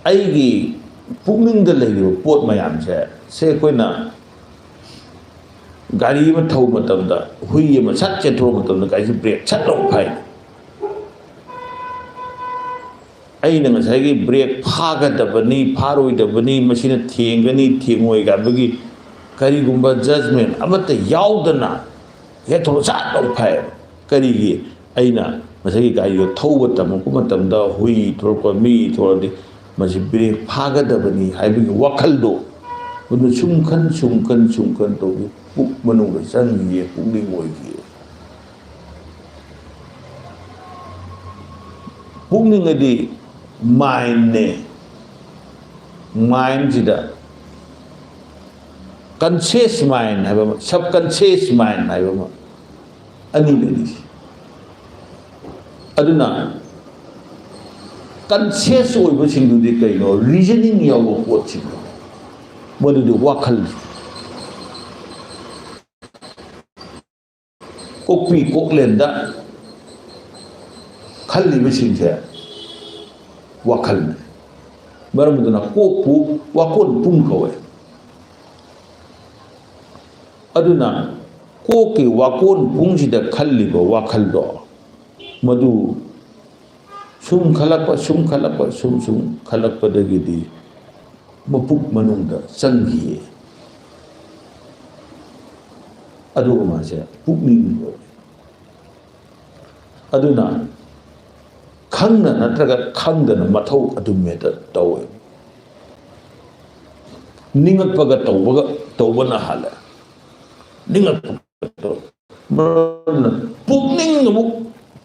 ꯑꯩꯒꯤ ꯄꯨꯛꯅꯤꯡꯗ ꯂꯩꯔꯤꯕ ꯄꯣꯠ ꯃꯌꯥꯝꯁꯦ, ꯁꯦ ꯑꯩꯈꯣꯏꯅ ꯒꯥꯔꯤ ꯑꯃ ꯊꯧꯕ ꯃꯇꯝꯗ, ꯍꯨꯏ ꯑꯃ ꯁꯠ ꯆꯦꯟꯊꯣꯔꯛꯄ ꯃꯇꯝꯗ ꯒꯥꯔꯤꯁꯦ ꯕ꯭ꯔꯦꯛ ꯁꯠ ꯂꯧ ꯐꯥꯏ꯫ ꯑꯩꯅ ꯉꯁꯥꯏꯒꯤ ꯕ꯭ꯔꯦꯛ ꯐꯥꯒꯗꯕꯅꯤ, ꯐꯥꯔꯣꯏꯗꯕꯅꯤ, ꯃꯁꯤꯅ ꯊꯦꯡꯒꯅꯤ, ꯊꯦꯡꯉꯣꯏ ꯍꯥꯏꯕꯒꯤ ꯀꯔꯤꯒꯨꯝꯕ ꯖꯖꯃꯦꯟ ꯑꯃꯠꯇ ꯌꯥꯎꯗꯅ ꯍꯦꯛ ꯊꯣꯛꯂꯛ ꯁꯠ ꯂꯧ ꯐꯥꯏꯌꯦꯕ꯫ ꯀꯔꯤꯒꯤ? ꯑꯩꯅ ꯉꯁꯥꯏꯒꯤ ꯒꯥꯔꯤꯗꯣ ꯊꯧꯕ ꯇꯝꯃꯛꯄ ꯃꯇꯝꯗ ꯍꯨꯏ ꯊꯣꯛꯂꯛꯄ, ꯃꯤ ꯊꯣꯛꯂꯛꯑꯗꯤ ꯃꯁꯤ ꯕ꯭ꯔꯦꯛ ꯐꯥꯒꯗꯕꯅꯤ ꯍꯥꯏꯕꯒꯤ ꯋꯥꯈꯜꯗꯣ, ꯑꯗꯨ ꯁꯨꯝ ꯈꯟ, ꯁꯨꯝ ꯈꯟ, ꯁꯨꯝ ꯈꯟ ꯇꯧꯕꯤ ꯄꯨꯛ ꯃꯅꯨꯡꯗ ꯆꯪꯈꯤꯌꯦ, ꯄꯨꯛꯅꯤꯡ ꯑꯣꯏꯈꯤꯌꯦ꯫ ꯄꯨꯛꯅꯤꯡ ꯑꯗꯤ ꯃꯥꯏꯟꯅꯦ꯫ ꯃꯥꯏꯟꯁꯤꯗ conscious mind ꯍꯥꯏꯕ ꯑꯃ, subconscious mind ꯍꯥꯏꯕ ꯑꯃ, ꯑꯅꯤ ꯂꯩꯔꯤꯁꯦ꯫ ꯑꯗꯨꯅ conscious ꯑꯣꯏꯕꯁꯤꯡꯗꯨꯗꯤ ꯀꯩꯅꯣ? Reasoning ꯌꯥꯎꯕ ꯄꯣꯠꯁꯤꯡꯗꯣ, ꯃꯗꯨꯗꯤ ꯋꯥꯈꯜ꯫ ꯀꯣꯛꯄꯤ ꯀꯣꯛꯂꯦꯟꯗ ꯈꯜꯂꯤꯕꯁꯤꯡꯁꯦ ꯋꯥꯈꯜꯅꯤ꯫ ꯃꯔꯝ ꯑꯗꯨꯅ ꯀꯣꯛꯄꯨ ꯋꯥꯀꯣꯟ ꯄꯨꯡ ꯀꯧꯋꯦ꯫ ꯑꯗꯨꯅ ꯀꯣꯛꯀꯤ ꯋꯥꯀꯣꯟ ꯄꯨꯡꯁꯤꯗ ꯈꯜꯂꯤꯕ ꯋꯥꯈꯜꯗꯣ, ꯃꯗꯨ ꯁꯨꯝ ꯈꯜꯂꯛꯄ, ꯁꯨꯝ ꯈꯜꯂꯛꯄ, ꯁꯨꯝ ꯁꯨꯝ ꯈꯜꯂꯛꯄꯗꯒꯤꯗꯤ ꯃꯄꯨꯛ ꯃꯅꯨꯡꯗ ꯆꯪꯈꯤꯌꯦ꯫ ꯑꯗꯨꯒ ꯃꯥꯁꯦ ꯄꯨꯛꯅꯤꯡ ꯑꯣꯏ꯫ ꯑꯗꯨꯅ ꯈꯪꯅ ꯅꯠꯇ꯭ꯔꯒ ꯈꯪꯗꯅ ꯃꯊꯧ ꯑꯗꯨꯝ ꯍꯦꯛꯇ ꯇꯧꯋꯦ꯫ ꯅꯤꯡꯉꯛꯄꯒ ꯇꯧꯕꯒ, ꯇꯧꯕꯅ ꯍꯥꯜꯂꯦ꯫ ꯅꯤꯡꯉꯛꯄꯒ ꯇꯧ-, ꯃꯔꯝꯅ ꯄꯨꯛꯅꯤꯡ ꯑꯃꯨꯛ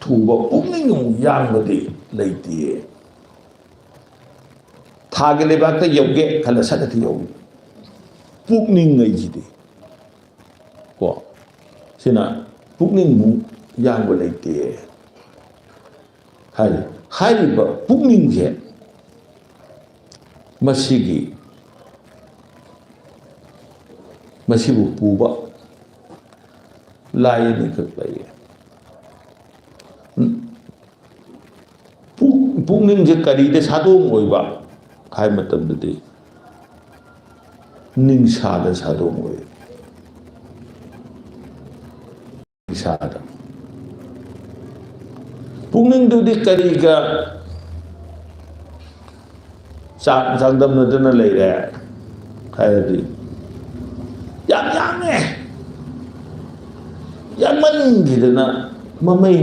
ꯊꯨꯕ, ꯄꯨꯛꯅꯤꯡ ꯑꯃꯨꯛ ꯌꯥꯡꯕꯗꯤ ꯂꯩꯇꯦ꯫ ꯊꯥꯒꯤ ꯂꯩꯕꯥꯛꯇ ꯌꯧꯒꯦ ꯈꯜꯂ ꯁꯠ ꯍꯦꯛꯇ ꯌꯧꯏ꯫ ꯄꯨꯛꯅꯤꯡ ꯍꯥꯏꯁꯤꯗꯤ ꯀꯣ, ꯁꯤꯅ ꯄꯨꯛꯅꯤꯡꯃꯨꯛ ꯌꯥꯡꯕ ꯂꯩꯇꯦ꯫ ꯍꯥꯏꯔꯤ-, ꯍꯥꯏꯔꯤꯕ ꯄꯨꯛꯅꯤꯡꯁꯦ, ꯃꯁꯤꯒꯤ ꯃꯁꯤꯕꯨ ꯄꯨꯕ ꯂꯥꯏ ꯑꯅꯤꯈꯛ ꯂꯩꯌꯦ꯫ ꯄꯨꯛ-, ꯄꯨꯛꯅꯤꯡꯁꯦ ꯀꯔꯤꯗ ꯁꯥꯗꯣꯡ ꯑꯣꯏꯕ ꯍꯥꯏ ꯃꯇꯝꯗꯗꯤ, ꯅꯤꯡꯁꯥꯗ ꯁꯥꯗꯣꯡ ꯑꯣꯏ꯫ ꯅꯤꯡꯁꯥꯗ꯫ ꯄꯨꯛꯅꯤꯡꯗꯨꯗꯤ ꯀꯔꯤꯒ ꯆꯥꯡ-, ꯆꯥꯡꯗꯝꯅꯗꯨꯅ ꯂꯩꯔꯦ ꯍꯥꯏꯔꯗꯤ, ꯌꯥꯝ ꯌꯥꯡꯉꯦ, ꯌꯥꯡꯃꯟꯈꯤꯗꯅ ꯃꯃꯩ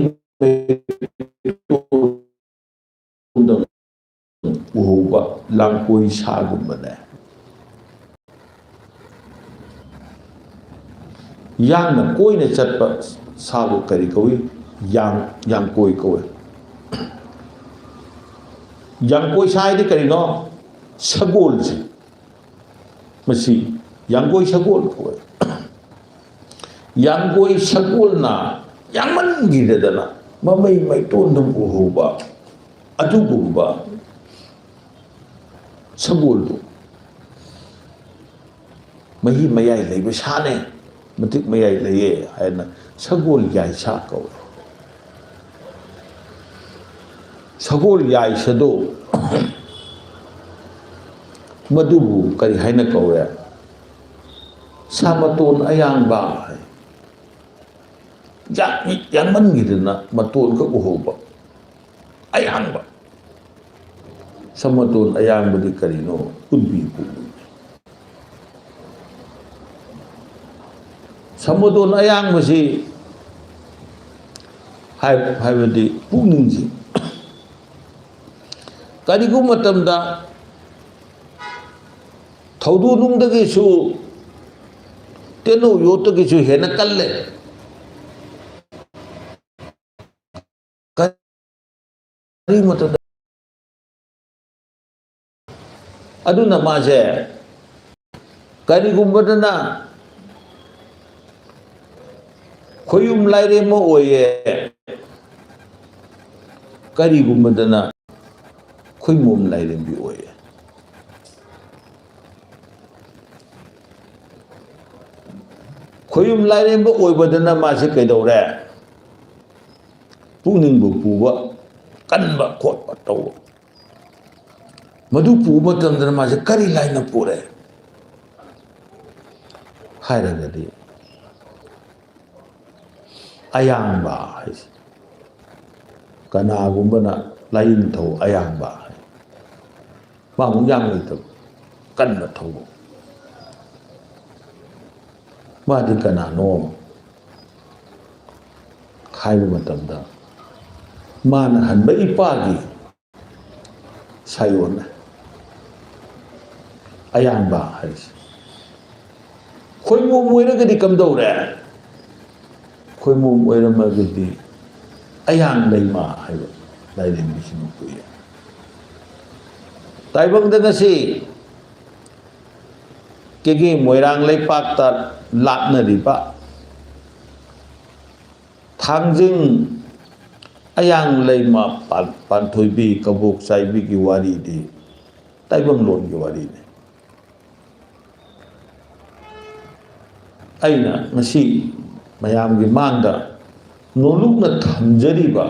ꯎꯍꯧꯕ ꯂꯥꯡꯀꯣꯏ ꯁꯥꯒꯨꯝꯕꯅꯦ꯫ ꯌꯥꯡꯅ ꯀꯣꯏꯅ ꯆꯠꯄ ꯁꯥꯕꯨ ꯀꯔꯤ ꯀꯧꯏ? ꯌꯥꯡ-, ꯌꯥꯡꯀꯣꯏ ꯀꯧꯏ꯫ ꯌꯥꯡꯀꯣꯏ ꯁꯥ ꯍꯥꯏꯗꯤ ꯀꯔꯤꯅꯣ? ꯁꯒꯣꯜꯁꯦ꯫ ꯃꯁꯤ ꯌꯥꯡꯒꯣꯏ ꯁꯒꯣꯜ ꯀꯧꯋꯦ꯫ ꯌꯥꯡꯒꯣꯏ ꯁꯒꯣꯜꯅ ꯌꯥꯡꯃꯟꯈꯤꯗꯗꯅ ꯃꯃꯩ ꯃꯩꯇꯣꯟꯗꯨꯝ ꯎꯍꯧꯕ ꯑꯗꯨꯒꯨꯝꯕ ꯁꯒꯣꯜꯗꯨ ꯃꯍꯤ ꯃꯌꯥꯏ ꯂꯩꯕ ꯁꯥꯅꯦ, ꯃꯇꯤꯛ ꯃꯌꯥꯏ ꯂꯩꯌꯦ ꯍꯥꯏꯅ ꯁꯒꯣꯜ ꯌꯥꯏꯁꯥ ꯀꯧꯋꯦ꯫ ꯁꯒꯣꯜ ꯌꯥꯏꯁꯗꯣ ꯃꯗꯨꯕꯨ ꯀꯔꯤ ꯍꯥꯏꯅ ꯀꯧꯔꯦ? ꯁꯥꯃꯇꯣꯟ ꯑꯌꯥꯡꯕ ꯍꯥꯏ꯫ ꯌꯥ-, ꯌꯥꯡꯃꯟꯈꯤꯗꯅ ꯃꯇꯣꯟꯈꯛ ꯎꯍꯧꯕ ꯑꯌꯥꯡꯕ꯫ ꯁꯥꯃꯇꯣꯟ ꯑꯌꯥꯡꯕꯗꯤ ꯀꯔꯤꯅꯣ? ꯀꯨꯟꯕꯤ ꯄꯨꯛꯅꯤꯡ꯫ ꯁꯥꯃꯇꯣꯟ ꯑꯌꯥꯡꯕꯁꯤ ꯍꯥꯏ-, ꯍꯥꯏꯕꯗꯤ ꯄꯨꯛꯅꯤꯡꯁꯤ ꯀꯔꯤꯒꯨꯝꯕ ꯃꯇꯝꯗ ꯊꯧꯗꯣꯛ ꯅꯨꯡꯗꯒꯤꯁꯨ, ꯇꯦꯅꯧ ꯌꯣꯠꯇꯒꯤꯁꯨ ꯍꯦꯟꯅ ꯀꯜꯂꯦ꯫ ꯀꯔꯤ ꯃꯇꯝꯗ? ꯑꯗꯨꯅ ꯃꯥꯁꯦ ꯀꯔꯤꯒꯨꯝꯕꯗꯅ ꯈꯣꯌꯨꯝ ꯂꯥꯏꯔꯦꯝꯕ ꯑꯣꯏꯌꯦ, ꯀꯔꯤꯒꯨꯝꯕꯗꯅ ꯈꯨꯏꯃꯣꯝ ꯂꯥꯏꯔꯦꯝꯕꯤ ꯑꯣꯏꯌꯦ꯫ ꯈꯣꯌꯨꯝ ꯂꯥꯏꯔꯦꯝꯕ ꯑꯣꯏꯕꯗꯅ ꯃꯥꯁꯦ ꯀꯩꯗꯧꯔꯦ? ꯄꯨꯛꯅꯤꯡꯕꯨ ꯄꯨꯕ ꯀꯟꯕ ꯈꯣꯠꯄ ꯇꯧꯕ꯫ ꯃꯗꯨ ꯄꯨꯕ ꯃꯇꯝꯗꯅ ꯃꯥꯁꯦ ꯀꯔꯤ ꯂꯥꯏꯅ ꯄꯨꯔꯦ ꯍꯥꯏꯔꯒꯗꯤ, ꯑꯌꯥꯡꯕ ꯍꯥꯏꯁꯦ꯫ ꯀꯅꯥꯒꯨꯝꯕꯅ ꯂꯥꯏꯅꯤꯡꯊꯧ ꯑꯌꯥꯡꯕ ꯍꯥꯏ꯫ ꯃꯥ ꯑꯃꯨꯛ ꯌꯥꯡ ꯂꯩꯇꯕ, ꯀꯟꯕ ꯊꯧꯕ꯫ ꯃꯥꯗꯤ ꯀꯅꯥꯅꯣ ꯍꯥꯏꯕ ꯃꯇꯝꯗ, ꯃꯥꯅ ꯍꯟꯕ ꯏꯄꯥꯒꯤ ꯁꯥꯌꯣꯟꯅ ꯑꯌꯥꯡꯕ ꯍꯥꯏꯁꯦ꯫ ꯈꯣꯏꯃꯣꯝ ꯑꯣꯏꯔꯒꯗꯤ ꯀꯝꯗꯧꯔꯦ? ꯈꯣꯏꯃꯣꯝ ꯑꯣꯏꯔꯝꯃꯒꯗꯤ ꯑꯌꯥꯡ ꯂꯩꯃ ꯍꯥꯏꯕ ꯂꯥꯏꯔꯦꯝꯕꯤꯁꯤꯃ ꯄꯣꯛꯏ꯫ ꯇꯥꯏꯕꯪꯗ ꯉꯁꯤ ꯀꯦꯒꯦ ꯃꯣꯏꯔꯥꯡ ꯂꯩꯄꯥꯛꯇ ꯂꯥꯠꯅꯔꯤꯕ ꯊꯥꯡꯖꯤꯡ, ꯑꯌꯥꯡ ꯂꯩꯃ, ꯄꯥꯟ-, ꯄꯥꯟꯊꯣꯏꯕꯤ, ꯀꯕꯣꯛ ꯆꯥꯏꯕꯤꯒꯤ ꯋꯥꯔꯤꯗꯤ ꯇꯥꯏꯕꯪꯂꯣꯟꯒꯤ ꯋꯥꯔꯤꯅꯤ꯫ ꯑꯩꯅ ꯉꯁꯤ ꯃꯌꯥꯝꯒꯤ ꯃꯥꯡꯗ ꯅꯣꯂꯨꯛꯅ ꯊꯝꯖꯔꯤꯕ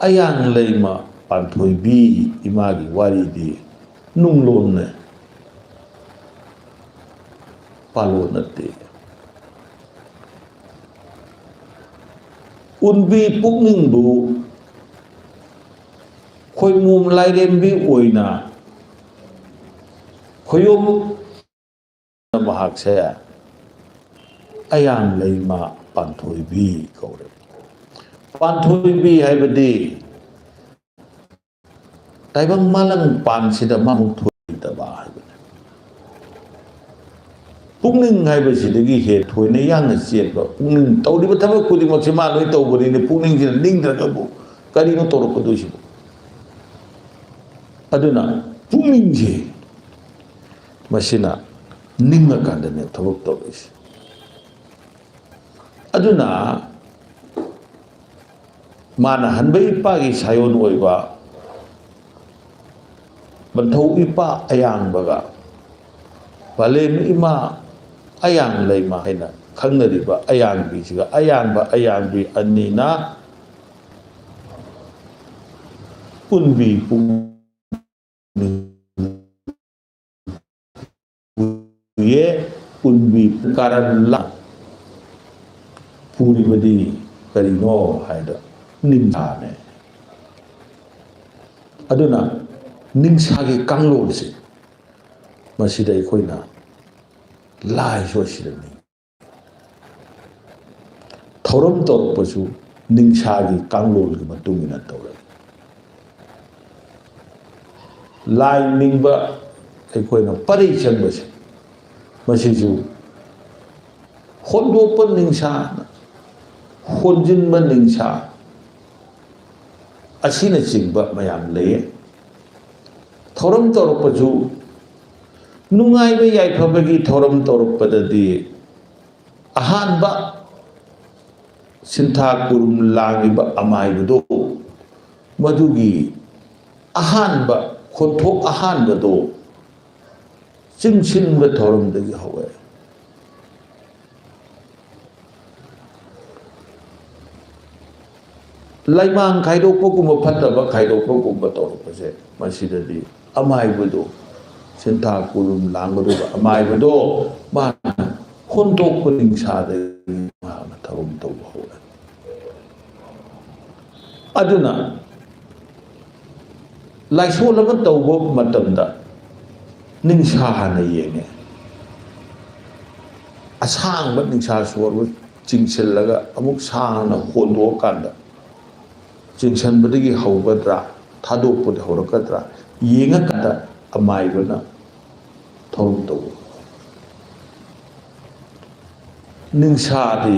ꯑꯌꯥꯡ ꯂꯩꯃ ꯄꯥꯟꯊꯣꯏꯕꯤ ꯏꯃꯥꯒꯤ ꯋꯥꯔꯤꯗꯤ ꯅꯨꯡꯂꯣꯟꯅꯦ, ꯄꯥꯂꯣꯟ ꯅꯠꯇꯦ꯫ ꯎꯟꯕꯤ ꯄꯨꯛꯅꯤꯡꯕꯨ ꯈꯣꯏꯃꯣꯝ ꯂꯥꯏꯔꯦꯝꯕꯤ ꯑꯣꯏꯅ ꯈꯣꯌꯣꯝ ꯃꯍꯥꯛꯁꯦ ꯑꯌꯥꯡ ꯂꯩꯃ ꯄꯥꯟꯊꯣꯏꯕꯤ ꯀꯧꯔꯦ꯫ ꯄꯥꯟꯊꯣꯏꯕꯤ ꯍꯥꯏꯕꯗꯤ ꯇꯥꯏꯕꯪ ꯃꯥꯂꯪ ꯄꯥꯟꯁꯤꯗ ꯃꯥꯕꯨ ꯊꯣꯏꯗꯕ ꯍꯥꯏꯕꯅꯤ꯫ ꯄꯨꯛꯅꯤꯡ ꯍꯥꯏꯕꯁꯤꯗꯒꯤ ꯍꯦ ꯊꯣꯏꯅ ꯌꯥꯡꯅ ꯆꯦꯟꯕ ꯄꯨꯛꯅꯤꯡ, ꯇꯧꯔꯤꯕ ꯊꯕꯛ ꯈꯨꯗꯤꯡꯃꯛꯁꯤ ꯃꯥ ꯂꯣꯏ ꯇꯧꯕꯅꯤꯅꯦ꯫ ꯄꯨꯛꯅꯤꯡꯁꯤꯅ ꯅꯤꯡꯗ꯭ꯔꯒꯕꯨ ꯀꯔꯤꯅꯣ ꯇꯧꯔꯛꯀꯗꯣꯏꯁꯤꯕꯨ? ꯑꯗꯨꯅ ꯄꯨꯛꯅꯤꯡꯁꯦ ꯃꯁꯤꯅ ꯅꯤꯡꯉꯀꯥꯟꯗꯅꯦ ꯊꯕꯛ ꯇꯧꯔꯛꯏꯁꯦ꯫ ꯑꯗꯨꯅ ꯃꯥꯅ ꯍꯟꯕ ꯏꯄꯥꯒꯤ ꯁꯥꯌꯣꯟ ꯑꯣꯏꯕ ꯃꯟꯊꯧ ꯏꯄꯥ ꯑꯌꯥꯡꯕꯒ ꯄꯂꯦꯝ ꯏꯃꯥ ꯑꯌꯥꯡ ꯂꯩꯃ ꯍꯥꯏꯅ ꯈꯪꯅꯔꯤꯕ ꯑꯌꯥꯟꯕꯤꯁꯤꯒ, ꯑꯌꯥꯟꯕ ꯑꯌꯥꯟꯕꯤ ꯑꯅꯤꯅ ꯄꯨꯟꯕꯤ ꯄꯨꯛꯅꯤꯡ ꯄꯨꯌꯦ, ꯄꯨꯟꯕꯤ ꯀꯥꯔꯟ ꯂꯥꯡ ꯄꯨꯔꯤꯕꯗꯤ ꯀꯔꯤꯅꯣ ꯍꯥꯏꯗ ꯅꯤꯡꯁꯥꯅꯦ꯫ ꯑꯗꯨꯅ ꯅꯤꯡꯁꯥꯒꯤ ꯀꯥꯡꯂꯣꯟꯁꯦ ꯃꯁꯤꯗ ꯑꯩꯈꯣꯏꯅ ꯂꯥꯏꯁꯨ ꯑꯁꯤꯗꯅꯤ꯫ ꯊꯧꯔꯝ ꯇꯧꯔꯛꯄꯁꯨ ꯅꯤꯡꯁꯥꯒꯤ ꯀꯥꯡꯂꯣꯟꯒꯤ ꯃꯇꯨꯡ ꯏꯟꯅ ꯇꯧꯔꯛꯏ꯫ ꯂꯥꯏ ꯅꯤꯡꯕ ꯑꯩꯈꯣꯏꯅ ꯄꯔꯩ ꯆꯪꯕꯁꯦ, ꯃꯁꯤꯁꯨ ꯍꯣꯟꯗꯣꯛꯄ ꯅꯤꯡꯁꯥ, ꯍꯣꯟꯖꯤꯟꯕ ꯅꯤꯡꯁꯥ, ꯑꯁꯤꯅꯆꯤꯡꯕ ꯃꯌꯥꯝ ꯂꯩꯌꯦ꯫ ꯊꯧꯔꯝ ꯇꯧꯔꯛꯄꯁꯨ, ꯅꯨꯡꯉꯥꯏꯕ ꯌꯥꯏꯐꯕꯒꯤ ꯊꯧꯔꯝ ꯇꯧꯔꯛꯄꯗꯗꯤ ꯑꯍꯥꯟꯕ ꯁꯤꯟꯊꯥ ꯀꯨꯔꯨꯝ ꯂꯥꯡꯂꯤꯕ ꯑꯃꯥꯏꯕꯗꯣ, ꯃꯗꯨꯒꯤ ꯑꯍꯥꯟꯕ ꯈꯣꯟꯊꯣꯛ ꯑꯍꯥꯟꯕꯗꯣ ꯆꯤꯡꯁꯤꯟꯕ ꯊꯧꯔꯝꯗꯒꯤ ꯍꯧꯋꯦ꯫ ꯂꯩꯃꯥꯡ ꯈꯥꯏꯗꯣꯛꯄꯒꯨꯝꯕ, ꯐꯠꯇꯕ ꯈꯥꯏꯗꯣꯛꯄꯒꯨꯝꯕ ꯇꯧꯔꯛꯄꯁꯦ, ꯃꯁꯤꯗꯗꯤ ꯑꯃꯥꯏꯕꯗꯣ, ꯁꯤꯟꯊꯥ ꯀꯨꯔꯨꯝ ꯂꯥꯡꯒꯗꯧꯕ ꯑꯃꯥꯏꯕꯗꯣ, ꯃꯥꯅ ꯍꯣꯟꯗꯣꯛꯄ ꯅꯤꯡꯁꯥꯗꯒꯤ ꯃꯍꯥꯛꯅ ꯊꯧꯔꯝ ꯇꯧꯕ ꯍꯧꯔꯦ꯫ ꯑꯗꯨꯅ ꯂꯥꯏꯁꯣꯟ ꯑꯃ ꯇꯧꯕ ꯃꯇꯝꯗ ꯅꯤꯡꯁꯥ ꯍꯥꯟꯅ ꯌꯦꯡꯉꯦ꯫ ꯑꯁꯥꯡꯕ ꯅꯤꯡꯁꯥ ꯁꯣꯔꯕꯨ ꯆꯤꯡꯁꯤꯜꯂꯒ ꯑꯃꯨꯛ ꯁꯥꯡꯅ ꯍꯣꯟꯗꯣꯛꯑꯀꯥꯟꯗ, ꯆꯤꯡꯁꯤꯟꯕꯗꯒꯤ ꯍꯧꯒꯗ꯭ꯔꯥ, ꯊꯥꯗꯣꯛꯄꯗ ꯍꯧꯔꯛꯀꯗ꯭ꯔꯥ ꯌꯦꯡꯉꯀꯥꯟꯗ ꯑꯃꯥꯏꯕꯅ ꯊꯧꯔꯝ ꯇꯧꯕ꯫ ꯅꯤꯡꯁꯥꯗꯤ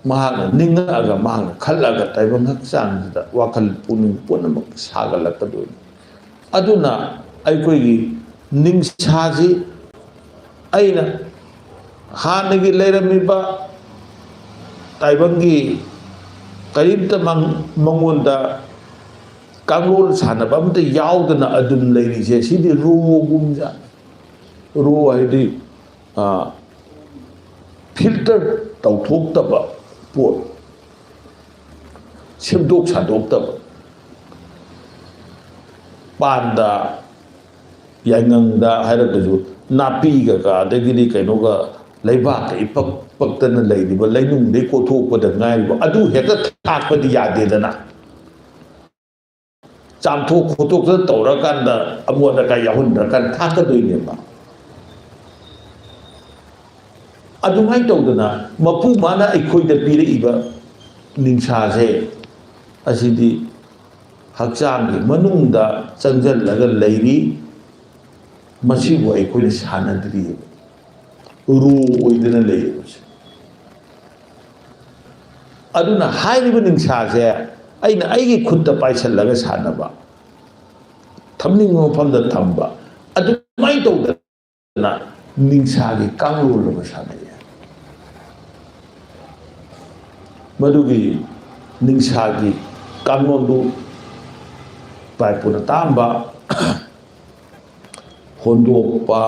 ꯃꯍꯥꯛꯅ ꯅꯤꯡꯉꯛꯑꯒ, ꯃꯍꯥꯛꯅ ꯈꯜꯂꯒ ꯇꯥꯏꯕꯪ ꯍꯛꯆꯥꯡꯁꯤꯗ ꯋꯥꯈꯜ ꯄꯨꯛꯅꯤꯡ ꯄꯨꯝꯅꯃꯛ ꯁꯥꯒꯠꯂꯛꯀꯗꯣꯏꯅꯤ꯫ ꯑꯗꯨꯅ ꯑꯩꯈꯣꯏꯒꯤ ꯅꯤꯡꯁꯥꯁꯤ ꯑꯩꯅ ꯍꯥꯟꯅꯒꯤ ꯂꯩꯔꯝꯃꯤꯕ ꯇꯥꯏꯕꯪꯒꯤ ꯀꯔꯤꯝꯇ ꯃꯉꯣꯟꯗ ꯀꯥꯡꯂꯣꯟ ꯁꯥꯟꯅꯕ ꯑꯝꯇ ꯌꯥꯎꯗꯅ ꯑꯗꯨꯝ ꯂꯩꯔꯤꯁꯦ, ꯁꯤꯗꯤ ꯔꯣꯒꯨꯝꯖꯥꯠꯅꯤ꯫ ꯔꯣ ꯍꯥꯏꯗꯤ ꯐꯤꯜꯇꯔ ꯇꯧꯊꯣꯛꯇꯕ ꯄꯣꯠ, ꯁꯦꯝꯗꯣꯛ ꯁꯥꯗꯣꯛꯇꯕ, ꯄꯥꯟꯗ, ꯌꯥꯏꯉꯪꯗ ꯍꯥꯏꯔꯒꯁꯨ, ꯅꯥꯄꯤꯒ ꯑꯗꯒꯤꯗꯤ ꯀꯩꯅꯣꯒ, ꯂꯩꯕꯥꯛꯀ ꯏꯄꯛ ꯄꯛꯇꯅ ꯂꯩꯔꯤꯕ, ꯂꯩꯅꯨꯡꯗꯩ ꯀꯣꯊꯣꯛꯄꯗ ꯉꯥꯏꯔꯤꯕ, ꯑꯗꯨ ꯍꯦꯛꯇ ꯊꯥꯛꯄꯗꯤ ꯌꯥꯗꯦꯗꯅ꯫ ꯆꯥꯝꯊꯣꯛ ꯈꯣꯠꯇꯣꯛꯇꯅ ꯇꯧꯔꯀꯥꯟꯗ, ꯑꯃꯣꯠ ꯑꯀꯥꯏ ꯌꯥꯎꯍꯟꯗ꯭ꯔꯀꯥꯟꯗ ꯊꯥꯛꯀꯗꯣꯏꯅꯦꯕ꯫ ꯑꯗꯨꯃꯥꯏꯅ ꯇꯧꯗꯅ, ꯃꯄꯨ ꯃꯥꯅ ꯑꯩꯈꯣꯏꯗ ꯄꯤꯔꯛꯏꯕ ꯅꯤꯡꯁꯥꯁꯦ, ꯑꯁꯤꯗꯤ ꯍꯛꯆꯥꯡꯒꯤ ꯃꯅꯨꯡꯗ ꯆꯪꯁꯤꯜꯂꯒ ꯂꯩꯔꯤ꯫ ꯃꯁꯤꯕꯨ ꯑꯩꯈꯣꯏꯅ ꯁꯥꯟꯅꯗ꯭ꯔꯤꯑꯕ, ꯔꯣ ꯑꯣꯏꯗꯅ ꯂꯩꯌꯦꯕꯁꯦ꯫ ꯑꯗꯨꯅ ꯍꯥꯏꯔꯤꯕ ꯅꯤꯡꯁꯥꯁꯦ ꯑꯩꯅ ꯑꯩꯒꯤ ꯈꯨꯠꯇ ꯄꯥꯏꯁꯤꯜꯂꯒ ꯁꯥꯟꯅꯕ, ꯊꯝꯅꯤꯡꯕ ꯃꯐꯝꯗ ꯊꯝꯕ, ꯑꯗꯨꯃꯥꯏꯅ ꯇꯧꯗꯅ ꯅꯤꯡꯁꯥꯒꯤ ꯀꯥꯡꯂꯣꯟ ꯑꯃ ꯁꯥꯟꯅꯩ꯫ ꯃꯗꯨꯒꯤ ꯅꯤꯡꯁꯥꯒꯤ ꯀꯥꯡꯂꯣꯟꯗꯨ ꯄꯥꯏꯄꯨꯅ ꯇꯥꯝꯕ, ꯍꯣꯟꯗꯣꯛꯄ,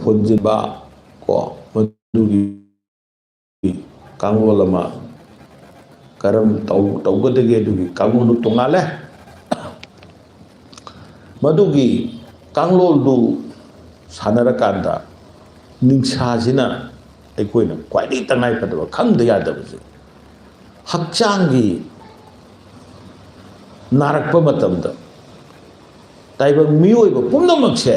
ꯍꯣꯟꯖꯤꯟꯕ, ꯀꯣ, ꯃꯗꯨꯒꯤ ꯀꯥꯡꯂꯣꯟ ꯑꯃ ꯀꯔꯝ ꯇꯧ-, ꯇꯧꯒꯗꯒꯦ, ꯑꯗꯨꯒꯤ ꯀꯥꯡꯂꯣꯟꯗꯨ ꯇꯣꯉꯥꯜꯂꯦ꯫ ꯃꯗꯨꯒꯤ ꯀꯥꯡꯂꯣꯟꯗꯨ ꯁꯥꯟꯅꯔꯀꯥꯟꯗ ꯅꯤꯡꯁꯥꯁꯤꯅ ꯑꯩꯈꯣꯏꯅ ꯈ꯭ꯋꯥꯏꯗꯒꯤ ꯇꯉꯥꯏ ꯐꯗꯕ, ꯈꯪꯗ ꯌꯥꯗꯕꯁꯦ, ꯍꯛꯆꯥꯡꯒꯤ ꯅꯥꯔꯛꯄ ꯃꯇꯝꯗ ꯇꯥꯏꯕꯪ ꯃꯤꯑꯣꯏꯕ ꯄꯨꯝꯅꯃꯛꯁꯦ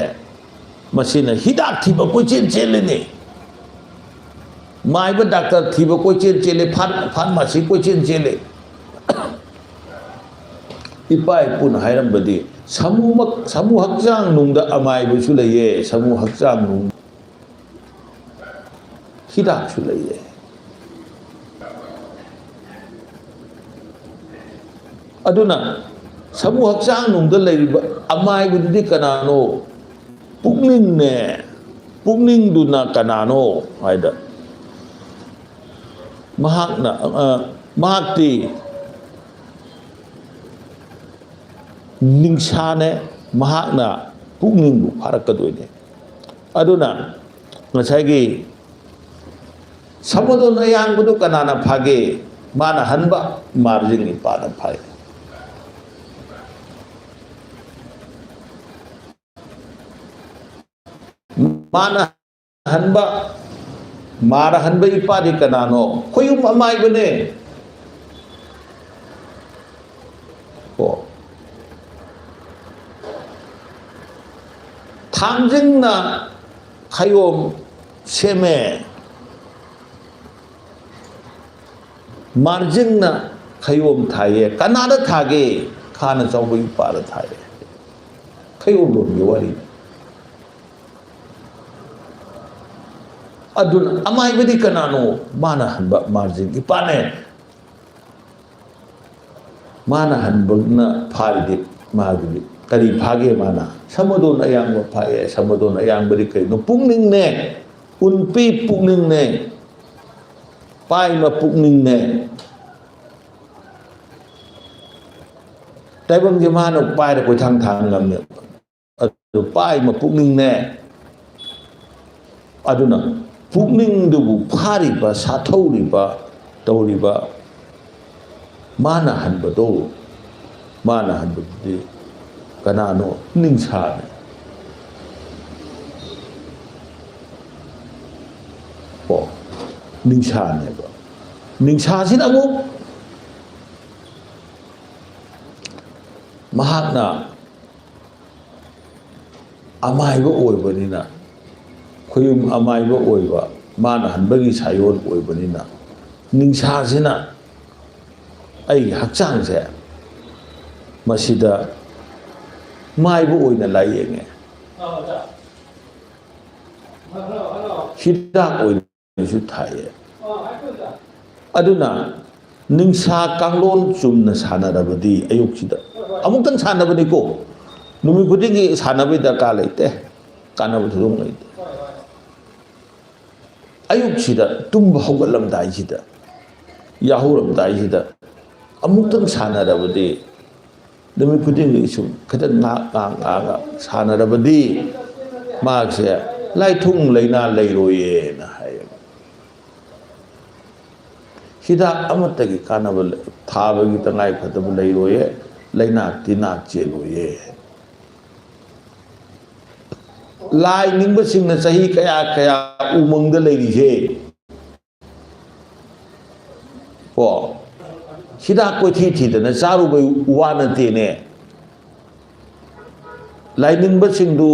ꯃꯁꯤꯅ ꯍꯤꯗꯥꯛ ꯊꯤꯕ ꯀꯣꯏꯆꯦꯟ ꯆꯦꯜꯂꯤꯅꯤ꯫ ꯃꯥꯏꯕ ꯗꯥꯛꯇꯔ ꯊꯤꯕ ꯀꯣꯏꯆꯦꯟ ꯆꯦꯜꯂꯤ, ꯐꯥꯔ-, ꯐꯥꯔꯃꯥꯁꯤ ꯀꯣꯏꯆꯦꯟ ꯆꯦꯜꯂꯤ꯫ ꯏꯄꯥ ꯏꯄꯨꯅ ꯍꯥꯏꯔꯝꯕꯗꯤ, ꯁꯥꯃꯨꯃꯛ-, ꯁꯥꯃꯨ ꯍꯛꯆꯥꯡ ꯅꯨꯡꯗ ꯑꯃꯥꯏꯕꯁꯨ ꯂꯩꯌꯦ, ꯁꯥꯃꯨ ꯍꯛꯆꯥꯡ ꯅꯨꯡ ꯍꯤꯗꯥꯛꯁꯨ ꯂꯩꯌꯦ꯫ ꯑꯗꯨꯅ ꯁꯥꯃꯨ ꯍꯛꯆꯥꯡ ꯅꯨꯡꯗ ꯂꯩꯔꯤꯕ ꯑꯃꯥꯏꯕꯗꯨꯗꯤ ꯀꯅꯥꯅꯣ? ꯄꯨꯛꯅꯤꯡꯅꯦ꯫ ꯄꯨꯛꯅꯤꯡꯗꯨꯅ ꯀꯅꯥꯅꯣ ꯍꯥꯏꯗ, ꯃꯍꯥꯛꯅ, ꯑ, ꯃꯍꯥꯛꯇꯤ ꯅꯤꯡꯁꯥꯅꯦ, ꯃꯍꯥꯛꯅ ꯄꯨꯛꯅꯤꯡꯕꯨ ꯐꯥꯔꯛꯀꯗꯣꯏꯅꯦ꯫ ꯑꯗꯨꯅ ꯉꯁꯥꯏꯒꯤ ꯁꯃꯨꯗ꯭ꯔ ꯑꯌꯥꯡꯕꯗꯨ ꯀꯅꯥꯅ ꯐꯥꯒꯦ? ꯃꯥꯅ ꯍꯟꯕ ꯃꯥꯔꯖꯤꯡ ꯏꯄꯥꯅ ꯐꯥꯏ꯫ ꯃꯥꯅ ꯍꯟꯕ, ꯃꯥꯔ ꯍꯟꯕ ꯏꯄꯥꯗꯤ ꯀꯅꯥꯅꯣ? ꯈꯣꯌꯨꯝ ꯑꯃꯥꯏꯕꯅꯦ꯫ ꯀꯣ꯫ ꯊꯥꯡꯖꯤꯡꯅ ꯈꯌꯣꯝ ꯁꯦꯝꯃꯦ꯫ ꯃꯥꯔꯖꯤꯡꯅ ꯈꯌꯣꯝ ꯊꯥꯏꯌꯦ꯫ ꯀꯅꯥꯗ ꯊꯥꯒꯦ? ꯈꯥꯅ ꯆꯥꯎꯕ ꯏꯄꯥꯗ ꯊꯥꯏꯌꯦ꯫ ꯈꯌꯣꯝ ꯂꯣꯝꯒꯤ ꯋꯥꯔꯤ꯫ ꯑꯗꯨꯅ ꯑꯃꯥꯏꯕꯗꯤ ꯀꯅꯥꯅꯣ? ꯃꯥꯅ ꯍꯟꯕ ꯃꯥꯔꯖꯤꯡ ꯏꯄꯥꯅꯦ꯫ ꯃꯥꯅ ꯍꯟꯕꯅ ꯐꯥꯔꯤꯗꯤ ꯃꯥꯒꯤꯗꯤ ꯀꯔꯤ ꯐꯥꯒꯦ? ꯃꯥꯅ ꯁꯃꯨꯗ꯭ꯔ ꯑꯌꯥꯡꯕ ꯐꯥꯏꯌꯦ꯫ ꯁꯃꯨꯗ꯭ꯔ ꯑꯌꯥꯡꯕꯗꯤ ꯀꯩꯅꯣ? ꯄꯨꯛꯅꯤꯡꯅꯦ꯫ ꯎꯟꯄꯤ ꯄꯨꯛꯅꯤꯡꯅꯦ꯫ ꯄꯥꯏꯃ ꯄꯨꯛꯅꯤꯡꯅꯦ꯫ ꯇꯥꯏꯕꯪꯁꯦ ꯃꯥꯅ ꯄꯥꯏꯔ ꯀꯣꯏꯊꯥꯡ ꯊꯥꯡ ꯉꯝꯃꯦ꯫ ꯑꯗꯨ ꯄꯥꯏꯃ ꯄꯨꯛꯅꯤꯡꯅꯦ꯫ ꯑꯗꯨꯅ ꯄꯨꯛꯅꯤꯡꯗꯨꯕꯨ ꯐꯥꯔꯤꯕ, ꯁꯥꯊꯧꯔꯤꯕ, ꯇꯧꯔꯤꯕ ꯃꯥꯅ ꯍꯟꯕꯗꯣ, ꯃꯥꯅ ꯍꯟꯕꯗꯨꯗꯤ ꯀꯅꯥꯅꯣ? ꯅꯤꯡꯁꯥꯅꯦ꯫ ꯀꯣ, ꯅꯤꯡꯁꯥꯅꯦꯕ꯫ ꯅꯤꯡꯁꯥꯁꯤꯅ ꯑꯃꯨꯛ ꯃꯍꯥꯛꯅ ꯑꯃꯥꯏꯕ ꯑꯣꯏꯕꯅꯤꯅ, ꯈꯨꯌꯨꯝ ꯑꯃꯥꯏꯕ ꯑꯣꯏꯕ, ꯃꯥꯅ ꯍꯟꯕꯒꯤ ꯁꯥꯏꯑꯣꯟ ꯑꯣꯏꯕꯅꯤꯅ, ꯅꯤꯡꯁꯥꯁꯤꯅ ꯑꯩꯒꯤ ꯍꯛꯆꯥꯡꯁꯦ ꯃꯁꯤꯗ ꯃꯥꯏꯕ ꯑꯣꯏꯅ ꯂꯥꯏꯌꯦꯡꯉꯦ꯫ ꯍꯤꯗꯥꯛ ꯑꯣꯏꯅꯁꯨ ꯊꯥꯏꯌꯦ꯫ ꯑꯗꯨꯅ ꯅꯤꯡꯁꯥ ꯀꯥꯡꯂꯣꯟ ꯆꯨꯝꯅ ꯁꯥꯟꯅꯔꯕꯗꯤ ꯑꯌꯨꯛꯁꯤꯗ ꯑꯃꯨꯛꯇꯪ ꯁꯥꯟꯅꯕꯅꯤꯀꯣ, ꯅꯨꯃꯤꯠ ꯈꯨꯗꯤꯡꯒꯤ ꯁꯥꯟꯅꯕꯒꯤ ꯗꯔꯀꯥꯔ ꯂꯩꯇꯦ, ꯀꯥꯟꯅꯕ ꯊꯣꯏꯗꯣꯛ ꯂꯩꯇꯦ꯫ ꯑꯌꯨꯛꯁꯤꯗ ꯇꯨꯝꯕ ꯍꯧꯒꯠꯂꯝꯗꯥꯏꯁꯤꯗ, ꯌꯥꯍꯧꯔꯝꯗꯥꯏꯁꯤꯗ ꯑꯃꯨꯛꯇꯪ ꯁꯥꯟꯅꯔꯕꯗꯤ, ꯅꯨꯃꯤꯠ ꯈꯨꯗꯤꯡꯒꯤ ꯁꯨꯝ ꯈꯤꯇꯪ ꯉꯥꯏꯍꯥꯛ, ꯉꯥꯏꯍꯥꯛ, ꯉꯥꯏꯍꯥꯛ ꯁꯥꯟꯅꯔꯕꯗꯤ ꯃꯍꯥꯛꯁꯦ ꯂꯥꯏꯊꯨꯡ ꯂꯥꯏꯅꯥ ꯂꯩꯔꯣꯏꯌꯦꯅ ꯍꯥꯏꯌꯦꯕ꯫ ꯍꯤꯗꯥꯛ ꯑꯃꯠꯇꯒꯤ ꯀꯥꯟꯅꯕ ꯂꯩ-, ꯊꯥꯕꯒꯤ ꯇꯉꯥꯏ ꯐꯗꯕ ꯂꯩꯔꯣꯏꯌꯦ, ꯂꯥꯏꯅꯥ ꯇꯤꯟꯅꯥ ꯆꯦꯜꯂꯣꯏꯌꯦ꯫ ꯂꯥꯏ ꯅꯤꯡꯕꯁꯤꯡꯅ ꯆꯍꯤ ꯀꯌꯥ ꯀꯌꯥ ꯎꯃꯪꯗ ꯂꯩꯔꯤꯁꯦ꯫ ꯀꯣ, ꯍꯤꯗꯥꯛ ꯀꯣꯏꯊꯤ ꯊꯤꯗꯅ ꯆꯥꯔꯨꯕꯩ ꯋꯥ ꯅꯠꯇꯦꯅꯦ꯫ ꯂꯥꯏꯅꯤꯡꯕꯁꯤꯡꯗꯨ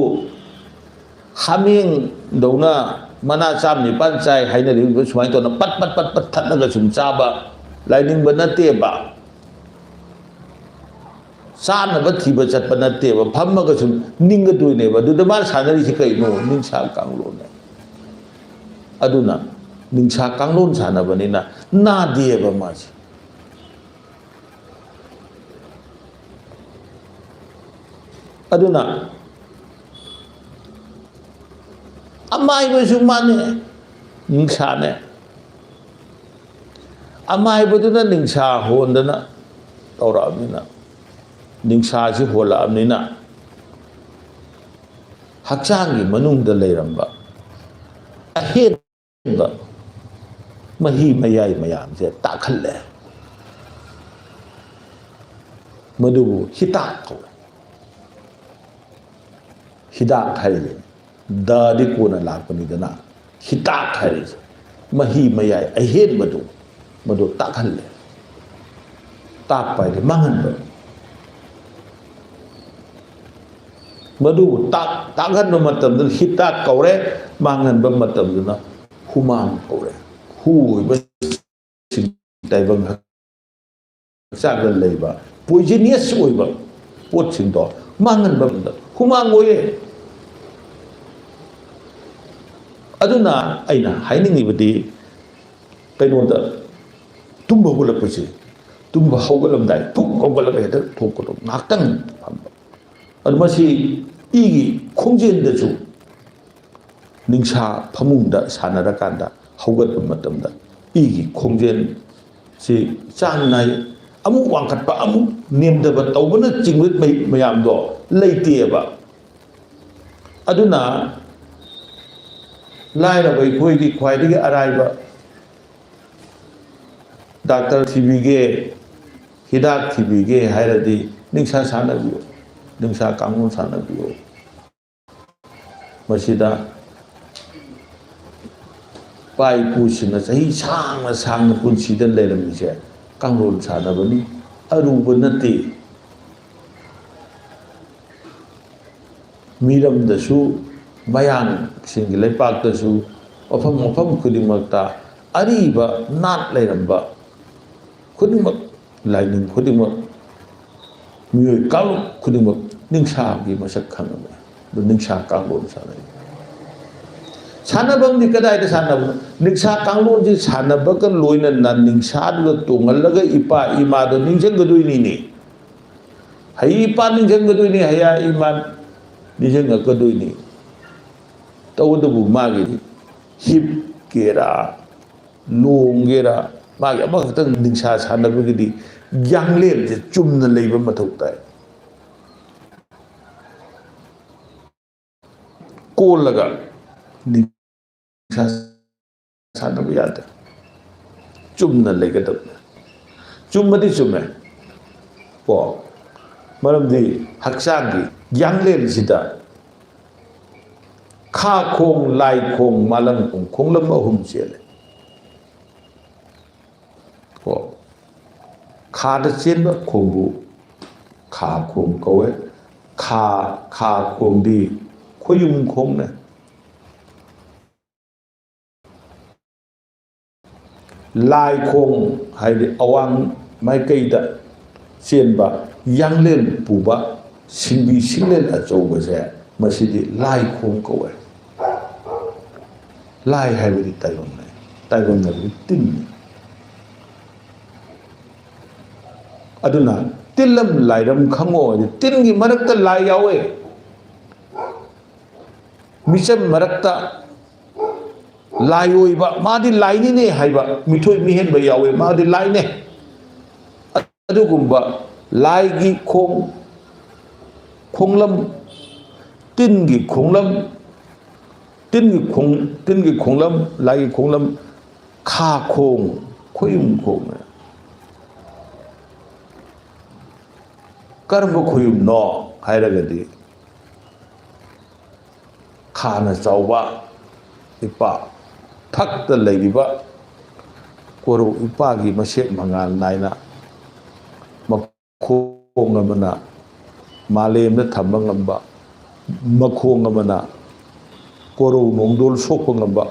ꯍꯥꯃꯦꯡꯗꯧꯅ ꯃꯅꯥ ꯆꯥꯝ ꯅꯤꯄꯥꯟ ꯆꯥꯏ ꯍꯥꯏꯅꯔꯤꯕ ꯁꯨꯃꯥꯏꯅ ꯇꯧꯗꯅ ꯄꯠ ꯄꯠ ꯄꯠ ꯄꯠ ꯊꯠꯂꯒ ꯁꯨꯝ ꯆꯥꯕ ꯂꯥꯏꯅꯤꯡꯕ ꯅꯠꯇꯦꯕ꯫ ꯆꯥꯅꯕ ꯊꯤꯕ ꯆꯠꯄ ꯅꯠꯇꯦꯕ, ꯐꯝꯃꯒ ꯁꯨꯝ ꯅꯤꯡꯒꯗꯣꯏꯅꯦꯕ꯫ ꯑꯗꯨꯗ ꯃꯥꯅ ꯁꯥꯟꯅꯔꯤꯁꯤ ꯀꯩꯅꯣ? ꯅꯤꯡꯁꯥ ꯀꯥꯡꯂꯣꯟꯅꯦ꯫ ꯑꯗꯨꯅ ꯅꯤꯡꯁꯥ ꯀꯥꯡꯂꯣꯟ ꯁꯥꯟꯅꯕꯅꯤꯅ ꯅꯥꯗꯦꯕ ꯃꯥꯁꯦ꯫ ꯑꯗꯨꯅ ꯑꯃꯥꯏꯕꯁꯨ ꯃꯥꯅꯦ, ꯅꯤꯡꯁꯥꯅꯦ꯫ ꯑꯃꯥꯏꯕꯗꯨꯅ ꯅꯤꯡꯁꯥ ꯍꯣꯟꯗꯅ ꯇꯧꯔꯛꯑꯕꯅꯤꯅ, ꯅꯤꯡꯁꯥꯁꯤ ꯍꯣꯜꯂꯛꯑꯕꯅꯤꯅ, ꯍꯛꯆꯥꯡꯒꯤ ꯃꯅꯨꯡꯗ ꯂꯩꯔꯝꯕ ꯑꯍꯦꯟꯕ ꯃꯍꯤ ꯃꯌꯥꯏ ꯃꯌꯥꯝꯁꯦ ꯇꯥꯛꯍꯜꯂꯦ꯫ ꯃꯗꯨꯕꯨ ꯍꯤꯗꯥꯛ ꯀꯧꯋꯦ꯫ ꯍꯤꯗꯥꯛ ꯍꯥꯏꯔꯤꯁꯦ ꯗꯗꯤ ꯀꯣꯟꯅ ꯂꯥꯛꯄꯅꯤꯗꯅ, ꯍꯤꯗꯥꯛ ꯍꯥꯏꯔꯤꯁꯦ ꯃꯍꯤ ꯃꯌꯥꯏ ꯑꯍꯦꯟꯕꯗꯨ, ꯃꯗꯨ ꯇꯥꯛꯍꯜꯂꯦ꯫ ꯇꯥꯛꯄ ꯍꯥꯏꯗꯤ ꯃꯥꯡꯍꯟꯕ꯫ ꯃꯗꯨꯕꯨ ꯇꯥꯛ-, ꯇꯥꯛꯍꯟꯕ ꯃꯇꯝꯗ ꯍꯤꯗꯥꯛ ꯀꯧꯔꯦ, ꯃꯥꯡꯍꯟꯕ ꯃꯇꯝꯗꯅ ꯍꯨꯃꯥꯡ ꯀꯧꯔꯦ꯫ ꯍꯨ ꯑꯣꯏꯕ ꯇꯥꯏꯕꯪ ꯍꯛꯆꯥꯡꯗ ꯂꯩꯕ poisonous ꯑꯣꯏꯕ ꯄꯣꯠꯁꯤꯡꯗꯣ ꯃꯥꯡꯍꯟꯕ ꯃꯇꯝꯗ ꯍꯨꯃꯥꯡ ꯑꯣꯏꯌꯦ꯫ ꯑꯗꯨꯅ ꯑꯩꯅ ꯍꯥꯏꯅꯤꯡꯉꯤꯕꯗꯤ, ꯀꯩꯅꯣꯗ ꯇꯨꯝꯕ ꯍꯧꯒꯠꯂꯛꯄꯁꯦ, ꯇꯨꯝꯕ ꯍꯧꯒꯠꯂꯝꯗꯥꯏ ꯄꯨꯛ ꯍꯧꯒꯠꯂꯒ ꯍꯦꯛꯇ ꯊꯣꯛꯄꯗꯣ ꯉꯥꯛꯇꯪ ꯐꯝꯕ꯫ ꯑꯗꯨ ꯃꯁꯤ ꯏꯒꯤ ꯈꯣꯡꯖꯦꯜꯗꯁꯨ ꯅꯤꯡꯁꯥ ꯐꯃꯨꯡꯗ ꯁꯥꯟꯅꯔꯀꯥꯟꯗ ꯍꯧꯒꯠꯄ ꯃꯇꯝꯗ ꯏꯒꯤ ꯈꯣꯡꯖꯦꯜꯁꯤ ꯆꯥꯡ ꯅꯥꯏ, ꯑꯃꯨꯛ ꯋꯥꯡꯈꯠꯄ ꯑꯃꯨꯛ ꯅꯦꯝꯊꯕ ꯇꯧꯕꯅꯆꯤꯡꯕ ꯃꯩ-, ꯃꯌꯥꯝꯗꯣ ꯂꯩꯇꯦꯕ꯫ ꯑꯗꯨꯅ ꯂꯥꯏꯔꯕ ꯑꯩꯈꯣꯏꯒꯤ ꯈ꯭ꯋꯥꯏꯗꯒꯤ ꯑꯔꯥꯏꯕ ꯗꯥꯛꯇꯔ ꯊꯤꯕꯤꯒꯦ, ꯍꯤꯗꯥꯛ ꯊꯤꯕꯤꯒꯦ ꯍꯥꯏꯔꯗꯤ ꯅꯤꯡꯁꯥ ꯁꯥꯟꯅꯕꯤꯌꯨ, ꯅꯤꯡꯁꯥ ꯀꯥꯡꯂꯣꯟ ꯁꯥꯟꯅꯕꯤꯌꯨ꯫ ꯃꯁꯤꯗ ꯏꯄꯥ ꯏꯄꯨꯁꯤꯡꯅ ꯆꯍꯤ ꯁꯥꯡꯅ ꯁꯥꯡꯅ ꯄꯨꯟꯁꯤꯗ ꯂꯩꯔꯝꯃꯤꯁꯦ ꯀꯥꯡꯂꯣꯟ ꯁꯥꯟꯅꯕꯅꯤ, ꯑꯔꯨꯕ ꯅꯠꯇꯦ꯫ ꯃꯤꯔꯝꯗꯁꯨ, ꯃꯌꯥꯡꯁꯤꯡꯒꯤ ꯂꯩꯄꯥꯛꯇꯁꯨ, ꯃꯐꯝ ꯃꯐꯝ ꯈꯨꯗꯤꯡꯃꯛꯇ ꯑꯔꯤꯕ ꯅꯥꯠ ꯂꯩꯔꯝꯕ ꯈꯨꯗꯤꯡꯃꯛ, ꯂꯥꯏꯅꯤꯡ ꯈꯨꯗꯤꯡꯃꯛ, ꯃꯤꯑꯣꯏ ꯀꯥꯡꯂꯨꯞ ꯈꯨꯗꯤꯡꯃꯛ ꯅꯤꯡꯁꯥꯒꯤ ꯃꯁꯛ ꯈꯪꯉꯝꯃꯤ꯫ ꯑꯗꯨ ꯅꯤꯡꯁꯥ ꯀꯥꯡꯂꯣꯟ ꯁꯥꯟꯅꯩ꯫ ꯁꯥꯟꯅꯐꯝꯗꯤ ꯀꯗꯥꯏꯗ ꯁꯥꯟꯅꯕꯅꯣ? ꯅꯤꯡꯁꯥ ꯀꯥꯡꯂꯣꯟꯁꯤ ꯁꯥꯟꯅꯕꯒ ꯂꯣꯏꯅꯅ ꯅꯤꯡꯁꯥꯗꯨꯗ ꯇꯣꯡꯍꯜꯂꯒ ꯏꯄꯥ ꯏꯃꯥꯗꯣ ꯅꯤꯡꯁꯤꯡꯒꯗꯣꯏꯅꯤꯅꯦ꯫ ꯍꯩ ꯏꯄꯥ ꯅꯤꯡꯁꯤꯡꯒꯗꯣꯏꯅꯤ, ꯍꯌꯥ ꯏꯃꯥ ꯅꯤꯡꯁꯤꯡꯉꯛꯀꯗꯣꯏꯅꯤ꯫ ꯇꯧꯕꯇꯕꯨ ꯃꯥꯒꯤ ꯍꯤꯞꯀꯦꯔꯥ, ꯂꯣꯡꯒꯦꯔꯥ, ꯃꯥꯒꯤ ꯑꯃꯈꯛꯇꯪ ꯅꯤꯡꯁꯥ ꯁꯥꯟꯅꯕꯒꯤꯗꯤ ꯌꯥꯡꯂꯦꯟꯁꯦ ꯆꯨꯝꯅ ꯂꯩꯕ ꯃꯊꯧ ꯇꯥꯏ꯫ ꯀꯣꯜꯂꯒ ꯅꯤꯡꯁꯥ ꯁꯥꯟꯅꯕ ꯌꯥꯗꯦ꯫ ꯆꯨꯝꯅ ꯂꯩꯒꯗꯕꯅꯦ꯫ ꯆꯨꯝꯕꯗꯤ ꯆꯨꯝꯃꯦ꯫ ꯀꯣ? ꯃꯔꯝꯗꯤ ꯍꯛꯆꯥꯡꯒꯤ ꯌꯥꯡꯂꯦꯟꯁꯤꯗ ꯈꯥ ꯈꯣꯡ, ꯂꯥꯏ ꯈꯣꯡ, ꯃꯥꯂꯪ ꯈꯣꯡ, ꯈꯣꯡꯂꯝ ꯑꯍꯨꯝ ꯆꯦꯜꯂꯦ꯫ ꯀꯣ? ꯈꯥꯗ ꯆꯦꯟꯕ ꯈꯣꯡꯕꯨ ꯈꯥ ꯈꯣꯡ ꯀꯧꯋꯦ꯫ ꯈꯥ, ꯈꯥ ꯈꯣꯡꯗꯤ ꯈꯣꯌꯨꯝ ꯈꯣꯡꯅ꯫ ꯂꯥꯏ ꯈꯣꯡ ꯍꯥꯏꯗꯤ ꯑꯋꯥꯡ ꯃꯥꯏꯀꯩꯗ ꯆꯦꯟꯕ ꯌꯥꯡꯂꯦꯟ ꯄꯨꯕ ꯁꯤꯡꯕꯤ ꯁꯤꯡꯂꯦꯟ ꯑꯆꯧꯕꯁꯦ, ꯃꯁꯤꯗꯤ ꯂꯥꯏ ꯈꯣꯡ ꯀꯧꯋꯦ꯫ ꯂꯥꯏ ꯍꯥꯏꯕꯗꯤ ꯇꯥꯏꯕꯪꯅꯦ, ꯇꯥꯏꯕꯪ ꯍꯥꯏꯕꯗꯤ ꯇꯤꯟꯅꯤ꯫ ꯑꯗꯨꯅ ꯇꯤꯜꯂꯝ ꯂꯥꯏꯔꯝ ꯈꯪꯉꯣ ꯍꯥꯏꯗꯤ ꯇꯤꯟꯒꯤ ꯃꯔꯛꯇ ꯂꯥꯏ ꯌꯥꯎꯋꯦ꯫ ꯃꯤꯆꯝ ꯃꯔꯛꯇ ꯂꯥꯏ ꯑꯣꯏꯕ, ꯃꯥꯗꯤ ꯂꯥꯏꯅꯤꯅꯦ ꯍꯥꯏꯕ ꯃꯤꯊꯣꯏ ꯃꯤꯍꯦꯟꯕ ꯌꯥꯎꯋꯦ, ꯃꯥꯗꯤ ꯂꯥꯏꯅꯦ꯫ ꯑꯗꯨꯒꯨꯝꯕ ꯂꯥꯏꯒꯤ ꯈꯣꯡ, ꯈꯣꯡꯂꯝ, ꯇꯤꯟꯒꯤ ꯈꯣꯡꯂꯝ, ꯇꯤꯟꯒꯤ ꯈꯣꯡ-, ꯇꯤꯟꯒꯤ ꯈꯣꯡꯂꯝ, ꯂꯥꯏꯒꯤ ꯈꯣꯡꯂꯝ, ꯈꯥ ꯈꯣꯡ, ꯈꯣꯏꯌꯨꯝ ꯈꯣꯡ꯫ ꯀꯔꯝꯕ ꯈꯣꯏꯌꯨꯝꯅꯣ ꯍꯥꯏꯔꯒꯗꯤ, ꯈꯥꯅ ꯆꯥꯎꯕ ꯏꯄꯥ, ꯊꯛꯇ ꯂꯩꯔꯤꯕ ꯀꯣꯔꯧ ꯏꯄꯥꯒꯤ ꯃꯁꯦꯛ ꯃꯉꯥꯜ ꯅꯥꯏꯅ, ꯃꯈꯣꯡ ꯑꯃꯅ ꯃꯥꯂꯦꯝꯗ ꯊꯝꯕ ꯉꯝꯕ, ꯃꯈꯣꯡ ꯑꯃꯅ ꯀꯣꯔꯧ ꯅꯣꯡꯗꯣꯜ ꯁꯣꯛꯄ ꯉꯝꯕ,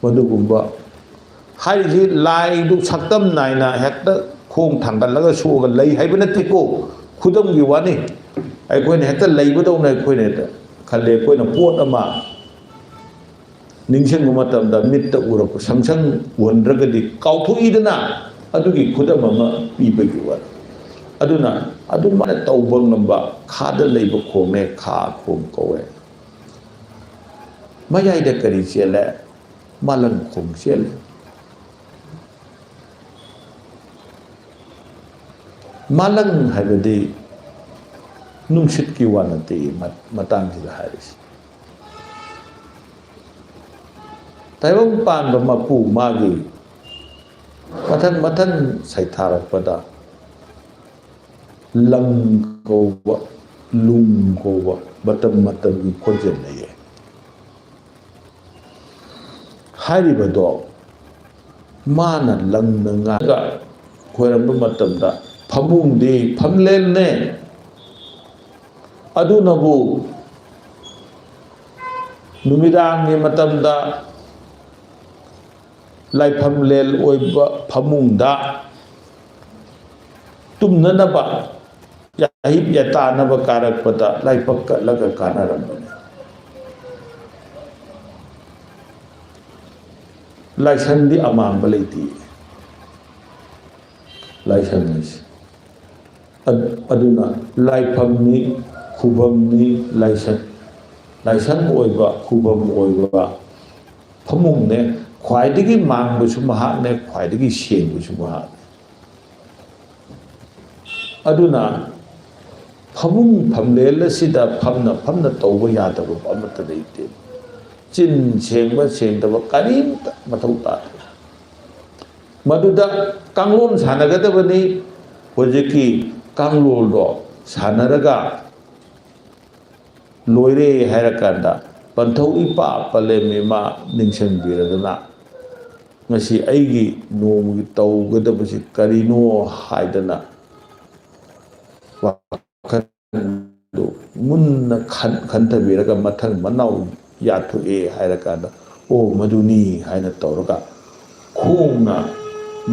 ꯃꯗꯨꯒꯨꯝꯕ ꯍꯥꯏꯔꯤꯁꯤ ꯂꯥꯏꯗꯨ ꯁꯛꯇꯝ ꯅꯥꯏꯅ ꯍꯦꯛꯇ ꯈꯣꯡ ꯊꯥꯡꯒꯠꯂꯒ ꯁꯣꯛꯑꯒ ꯂꯩ ꯍꯥꯏꯕ ꯅꯠꯇꯦꯀꯣ, ꯈꯨꯗꯝꯒꯤ ꯋꯥꯅꯤ꯫ ꯑꯩꯈꯣꯏꯅ ꯍꯦꯛꯇ ꯂꯩꯕꯗꯧꯅ ꯑꯩꯈꯣꯏꯅ ꯍꯦꯛꯇ ꯈꯜꯂꯦ꯫ ꯑꯩꯈꯣꯏꯅ ꯄꯣꯠ ꯑꯃ ꯅꯤꯡꯁꯤꯡꯕ ꯃꯇꯝꯗ ꯃꯤꯠꯇ ꯎꯔꯛꯄ ꯁꯪ ꯁꯪ ꯎꯍꯟꯗ꯭ꯔꯒꯗꯤ ꯀꯥꯎꯊꯣꯛꯏꯗꯅ, ꯑꯗꯨꯒꯤ ꯈꯨꯗꯝ ꯑꯃ ꯄꯤꯕꯒꯤ ꯋꯥꯅꯤ꯫ ꯑꯗꯨꯅ ꯑꯗꯨꯃꯥꯏꯅ ꯇꯧꯕ ꯉꯝꯕ ꯈꯥꯗ ꯂꯩꯕ ꯈꯣꯡꯅꯦ ꯈꯥ ꯈꯣꯡ ꯀꯧꯋꯦ꯫ ꯃꯌꯥꯏꯗ ꯀꯔꯤ ꯆꯦꯜꯂꯦ? ꯃꯥꯂꯪ ꯈꯣꯡ ꯆꯦꯜꯂꯦ꯫ ꯃꯥꯂꯪ ꯍꯥꯏꯕꯗꯤ ꯅꯨꯡꯁꯤꯠꯀꯤ ꯋꯥ ꯅꯠꯇꯦ, ꯃ-, ꯃꯇꯥꯡꯁꯤꯗ ꯍꯥꯏꯔꯤꯁꯤ꯫ ꯇꯥꯏꯕꯪ ꯄꯥꯟꯕ ꯃꯄꯨ ꯃꯥꯒꯤ ꯃꯊꯪ ꯃꯊꯪ ꯁꯩꯊꯥꯔꯛꯄꯗ ꯂꯪ ꯀꯧꯕ, ꯂꯨꯡ ꯀꯧꯕ ꯃꯇꯝ ꯃꯇꯝꯒꯤ ꯈꯣꯟꯖꯦꯜ ꯂꯩꯌꯦ꯫ ꯍꯥꯏꯔꯤꯕꯗꯣ ꯃꯥꯅ ꯂꯪꯅ ꯉꯥꯒ ꯈꯣꯏꯔꯝꯕ ꯃꯇꯝꯗ ꯐꯃꯨꯡꯗꯤ ꯐꯝꯂꯦꯟꯅꯦ꯫ ꯑꯗꯨꯅꯕꯨ ꯅꯨꯃꯤꯗꯥꯡꯒꯤ ꯃꯇꯝꯗ ꯂꯥꯏꯐꯝꯂꯦꯟ ꯑꯣꯏꯕ ꯐꯃꯨꯡꯗ ꯇꯨꯝꯅꯅꯕ, ꯌꯥꯍꯤꯞ ꯌꯥꯇꯥꯅꯕ ꯀꯥꯔꯛꯄꯗ ꯂꯥꯏꯐꯛ ꯀꯠꯂꯒ ꯀꯥꯟꯅꯔꯝꯕꯅꯤ꯫ ꯂꯥꯏꯁꯪꯗꯤ ꯑꯃꯥꯡꯕ ꯂꯩꯇꯦ꯫ ꯂꯥꯏꯁꯪ ꯍꯥꯏꯁꯦ꯫ ꯑꯗ-, ꯑꯗꯨꯅ ꯂꯥꯏꯐꯝꯅꯤ, ꯈꯨꯕꯝꯅꯤ, ꯂꯥꯏꯁꯪ, ꯂꯥꯏꯁꯪ ꯑꯣꯏꯕ, ꯈꯨꯕꯝ ꯑꯣꯏꯕ ꯐꯃꯨꯡꯅꯦ꯫ ꯈ꯭ꯋꯥꯏꯗꯒꯤ ꯃꯥꯡꯕꯁꯨ ꯃꯍꯥꯛꯅꯦ, ꯈ꯭ꯋꯥꯏꯗꯒꯤ ꯁꯦꯡꯕꯁꯨ ꯃꯍꯥꯛꯅꯦ꯫ ꯑꯗꯨꯅ ꯐꯃꯨꯡ ꯐꯝꯂꯦꯜ ꯑꯁꯤꯗ ꯐꯝꯅ ꯐꯝꯅ ꯇꯧꯕ ꯌꯥꯗꯕ ꯑꯃꯠꯇ ꯂꯩꯇꯦ꯫ ꯆꯤꯟ ꯁꯦꯡꯕ ꯁꯦꯡꯗꯕ ꯀꯔꯤꯝꯇ ꯃꯊꯧ ꯇꯥꯗꯦ꯫ ꯃꯗꯨꯗ ꯀꯥꯡꯂꯣꯟ ꯁꯥꯟꯅꯒꯗꯕꯅꯤ꯫ ꯍꯧꯖꯤꯛꯀꯤ ꯀꯥꯡꯂꯣꯟꯗꯣ ꯁꯥꯟꯅꯔꯒ ꯂꯣꯏꯔꯦ ꯍꯥꯏꯔꯀꯥꯟꯗ, ꯄꯟꯊꯧ ꯏꯄꯥ ꯄꯂꯦꯝ ꯏꯃꯥ ꯅꯤꯡꯁꯤꯡꯕꯤꯔꯗꯅ, ꯉꯁꯤ ꯑꯩꯒꯤ ꯅꯣꯡꯃꯒꯤ ꯇꯧꯒꯗꯕꯁꯤ ꯀꯔꯤꯅꯣ ꯍꯥꯏꯗꯅ ꯋꯥꯈꯜꯗꯨ ꯃꯨꯟꯅ ꯈꯟ-, ꯈꯟꯊꯕꯤꯔꯒ, ꯃꯊꯪ ꯃꯅꯥꯎ ꯌꯥꯊꯣꯛꯑꯦ ꯍꯥꯏꯔꯀꯥꯟꯗ, "ꯑꯣ, ꯃꯗꯨꯅꯤ" ꯍꯥꯏꯅ ꯇꯧꯔꯒ, ꯈꯣꯡꯅ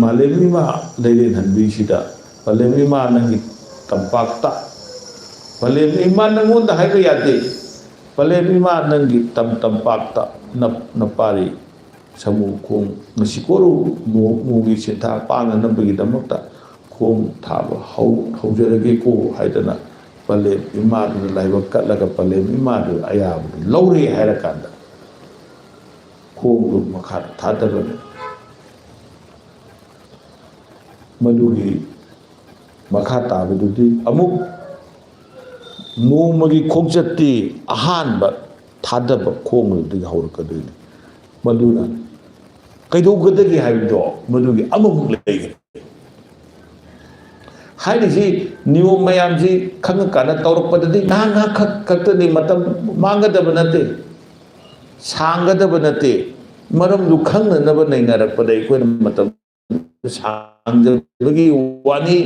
ꯃꯥꯂꯦꯝ ꯏꯃꯥ ꯂꯩꯔꯦꯟꯍꯟꯕꯤꯁꯤꯗ, "ꯄꯂꯦꯝ ꯏꯃꯥ ꯅꯪꯒꯤ ꯇꯝꯄꯥꯛꯇ", ꯄꯂꯦꯝ ꯏꯃꯥ ꯅꯪꯉꯣꯟꯗ ꯍꯥꯏꯕ ꯌꯥꯗꯦ, "ꯄꯂꯦꯝ ꯏꯃꯥ ꯅꯪꯒꯤ ꯇꯝ ꯇꯝꯄꯥꯛꯇ ꯅꯞ-, ꯅꯄꯥꯔꯤ ꯁꯥꯃꯨ ꯈꯣꯡ ꯉꯁꯤ ꯀꯣꯔꯨ ꯅꯣ-, ꯅꯣꯡꯒꯤ ꯁꯦꯟꯊꯥ ꯄꯥꯡꯅꯅꯕꯒꯤꯗꯃꯛꯇ ꯈꯣꯡ ꯊꯥꯕ ꯍꯧ-, ꯍꯧꯖꯔꯒꯦꯀꯣ" ꯍꯥꯏꯗꯅ ꯄꯂꯦꯝ ꯏꯃꯥꯗꯨꯅ ꯂꯥꯏꯕꯛ ꯀꯠꯂꯒ ꯄꯂꯦꯝ ꯏꯃꯥꯗꯨꯅ ꯑꯌꯥꯕꯗꯨ ꯂꯧꯔꯦ ꯍꯥꯏꯔꯀꯥꯟꯗ ꯈꯣꯡꯗꯨ ꯃꯈꯥ ꯊꯥꯗꯕꯅꯤ꯫ ꯃꯗꯨꯒꯤ ꯃꯈꯥ ꯇꯥꯕꯗꯨꯗꯤ ꯑꯃꯨꯛ ꯅꯣꯡꯃꯒꯤ ꯈꯣꯡꯆꯠꯇꯤ ꯑꯍꯥꯟꯕ ꯊꯥꯗꯕ ꯈꯣꯡꯗꯨꯗꯒꯤ ꯍꯧꯔꯛꯀꯗꯣꯏꯅꯤ꯫ ꯃꯗꯨꯅ ꯀꯩꯗꯧꯒꯗꯒꯦ ꯍꯥꯏꯕꯗꯣ ꯃꯗꯨꯒꯤ ꯑꯃꯃꯨꯛ ꯂꯩꯒꯅꯤ꯫ ꯍꯥꯏꯔꯤꯁꯤ ꯅꯤꯌꯣꯝ ꯃꯌꯥꯝꯁꯤ ꯈꯪꯉꯀꯥꯟꯗ ꯇꯧꯔꯛꯄꯗꯗꯤ ꯉꯥꯏꯍꯥꯛ ꯉꯥꯏꯍꯥꯛ ꯈꯛ-, ꯈꯛꯇꯅꯤ, ꯃꯇꯝ ꯃꯥꯡꯒꯗꯕ ꯅꯠꯇꯦ, ꯁꯥꯡꯒꯗꯕ ꯅꯠꯇꯦ꯫ ꯃꯔꯝꯗꯨ ꯈꯪꯅꯅꯕ ꯅꯩꯅꯔꯛꯄꯗ ꯑꯩꯈꯣꯏꯅ ꯃꯇꯝ ꯁꯥꯡꯖꯕꯒꯤ ꯋꯥꯅꯤ꯫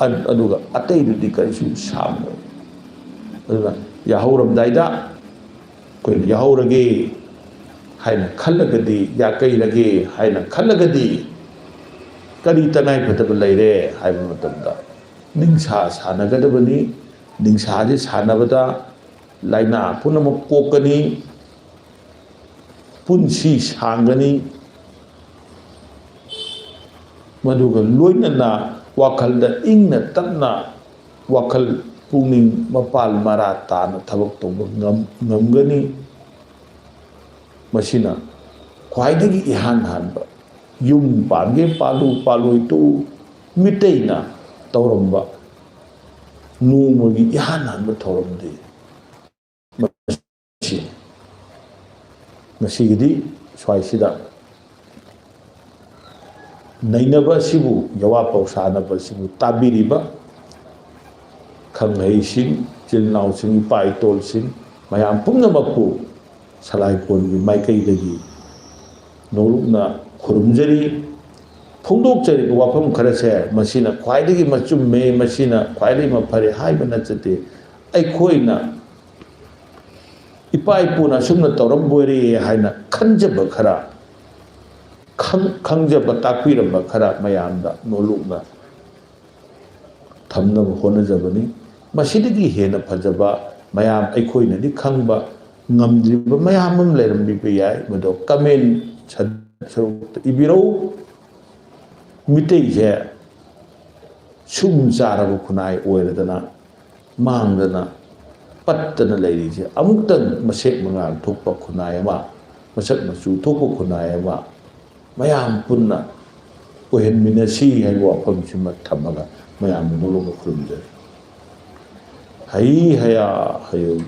ꯑ-, ꯑꯗꯨꯒ ꯑꯇꯩꯗꯨꯗꯤ ꯀꯔꯤꯁꯨ ꯁꯥꯡꯉꯣꯏ꯫ ꯑꯗꯨꯅ ꯌꯥꯍꯧꯔꯝꯗꯥꯏꯗ ꯑꯩꯈꯣꯏꯅ ꯌꯥꯍꯧꯔꯒꯦ ꯍꯥꯏꯅ ꯈꯜꯂꯒꯗꯤ, ꯌꯥꯀꯩꯔꯒꯦ ꯍꯥꯏꯅ ꯈꯜꯂꯒꯗꯤ, ꯀꯔꯤ ꯇꯉꯥꯏꯐꯗꯕ ꯂꯩꯔꯦ ꯍꯥꯏꯕ ꯃꯇꯝꯗ, ꯅꯤꯡꯁꯥ ꯁꯥꯟꯅꯒꯗꯕꯅꯤ꯫ ꯅꯤꯡꯁꯥꯁꯤ ꯁꯥꯟꯅꯕꯗ ꯂꯥꯏꯅꯥ ꯄꯨꯝꯅꯃꯛ ꯀꯣꯛꯀꯅꯤ, ꯄꯨꯟꯁꯤ ꯁꯥꯡꯒꯅꯤ꯫ ꯃꯗꯨꯒ ꯂꯣꯏꯅꯅ ꯋꯥꯈꯜꯗ ꯏꯪꯅ ꯇꯞꯅ, ꯋꯥꯈꯜ ꯄꯨꯛꯅꯤꯡ ꯃꯄꯥꯜ ꯃꯔꯥ ꯇꯥꯅ ꯊꯕꯛ ꯇꯧꯕ ꯉꯝ-, ꯉꯝꯒꯅꯤ꯫ ꯃꯁꯤꯅ ꯈ꯭ꯋꯥꯏꯗꯒꯤ ꯏꯍꯥꯟ ꯍꯥꯟꯕ ꯌꯨꯝ ꯄꯥꯟꯒꯦ ꯄꯥꯜꯂꯨ, ꯄꯥꯜꯂꯣꯏ ꯇꯣꯛꯎ, ꯃꯤꯇꯩꯅ ꯇꯧꯔꯝꯕ ꯅꯣꯡꯃꯒꯤ ꯏꯍꯥꯟ ꯍꯥꯟꯕ ꯊꯧꯔꯝꯗꯤ ꯃꯁꯤ꯫ ꯉꯁꯤꯒꯤꯗꯤ ꯁ꯭ꯋꯥꯏꯁꯤꯗ ꯅꯩꯅꯕ ꯑꯁꯤꯕꯨ, ꯌꯋꯥ ꯄꯥꯎꯁꯥꯅꯕ ꯑꯁꯤꯕꯨ ꯇꯥꯕꯤꯔꯤꯕ ꯈꯪꯍꯩꯁꯤꯡ, ꯏꯆꯤꯜ ꯏꯅꯥꯎꯁꯤꯡ, ꯏꯄꯥ ꯏꯇꯣꯜꯁꯤꯡ, ꯃꯌꯥꯝ ꯄꯨꯝꯅꯃꯛꯄꯨ ꯁꯂꯥꯏꯀꯣꯟꯒꯤ ꯃꯥꯏꯀꯩꯗꯒꯤ ꯅꯣꯂꯨꯛꯅ ꯈꯨꯔꯨꯝꯖꯔꯤ꯫ ꯐꯣꯡꯗꯣꯛꯆꯔꯤꯕ ꯋꯥꯐꯝ ꯈꯔꯁꯦ ꯃꯁꯤꯅ ꯈ꯭ꯋꯥꯏꯗꯒꯤ ꯃꯆꯨꯝꯃꯦ, ꯃꯁꯤꯅ ꯈ꯭ꯋꯥꯏꯗꯒꯤ ꯃꯐꯔꯦ ꯍꯥꯏꯕ ꯅꯠꯆꯗꯦ꯫ ꯑꯩꯈꯣꯏꯅ ꯏꯄꯥ ꯏꯄꯨꯅ ꯑꯁꯨꯝꯅ ꯇꯧꯔꯝꯕꯣꯏꯔꯦ ꯍꯥꯏꯅ ꯈꯟꯖꯕ ꯈꯔ, ꯈꯪ-, ꯈꯪꯖꯕ, ꯇꯥꯛꯄꯤꯔꯝꯕ ꯈꯔ ꯃꯌꯥꯝꯗ ꯅꯣꯂꯨꯛꯅ ꯊꯝꯅꯕ ꯍꯣꯠꯅꯖꯕꯅꯤ꯫ ꯃꯁꯤꯗꯒꯤ ꯍꯦꯟꯅ ꯐꯖꯕ ꯃꯌꯥꯝ ꯑꯩꯈꯣꯏꯅꯗꯤ ꯈꯪꯕ ꯉꯝꯗ꯭ꯔꯤꯕ ꯃꯌꯥꯝ ꯑꯃ ꯂꯩꯔꯝꯕꯤꯕ ꯌꯥꯏ, ꯃꯗꯣ comment ꯁꯔꯨꯛꯇ ꯏꯕꯤꯔꯛꯎ꯫ ꯃꯤꯇꯩꯁꯦ ꯁꯨꯝ ꯆꯥꯔꯕ ꯈꯨꯟꯅꯥꯏ ꯑꯣꯏꯔꯗꯅ ꯃꯥꯡꯗꯅ ꯄꯠꯇꯅ ꯂꯩꯔꯤꯁꯦ ꯑꯃꯨꯛꯇꯪ ꯃꯁꯦꯛ ꯃꯉꯥꯜ ꯊꯣꯛꯄ ꯈꯨꯟꯅꯥꯏ ꯑꯃ, ꯃꯁꯛ ꯃꯆꯨ ꯊꯣꯛꯄ ꯈꯨꯟꯅꯥꯏ ꯑꯃ ꯃꯌꯥꯝ ꯄꯨꯟꯅ ꯑꯣꯏꯍꯟꯃꯤꯟꯅꯁꯤ ꯍꯥꯏꯕ ꯋꯥꯐꯝꯁꯤꯃ ꯊꯝꯃꯒ ꯃꯌꯥꯝꯕꯨ ꯅꯣꯂꯨꯛꯅ ꯈꯨꯔꯨꯝꯖꯔꯤ꯫ ꯍꯩ ꯍꯌꯥ ꯍꯌꯨꯝ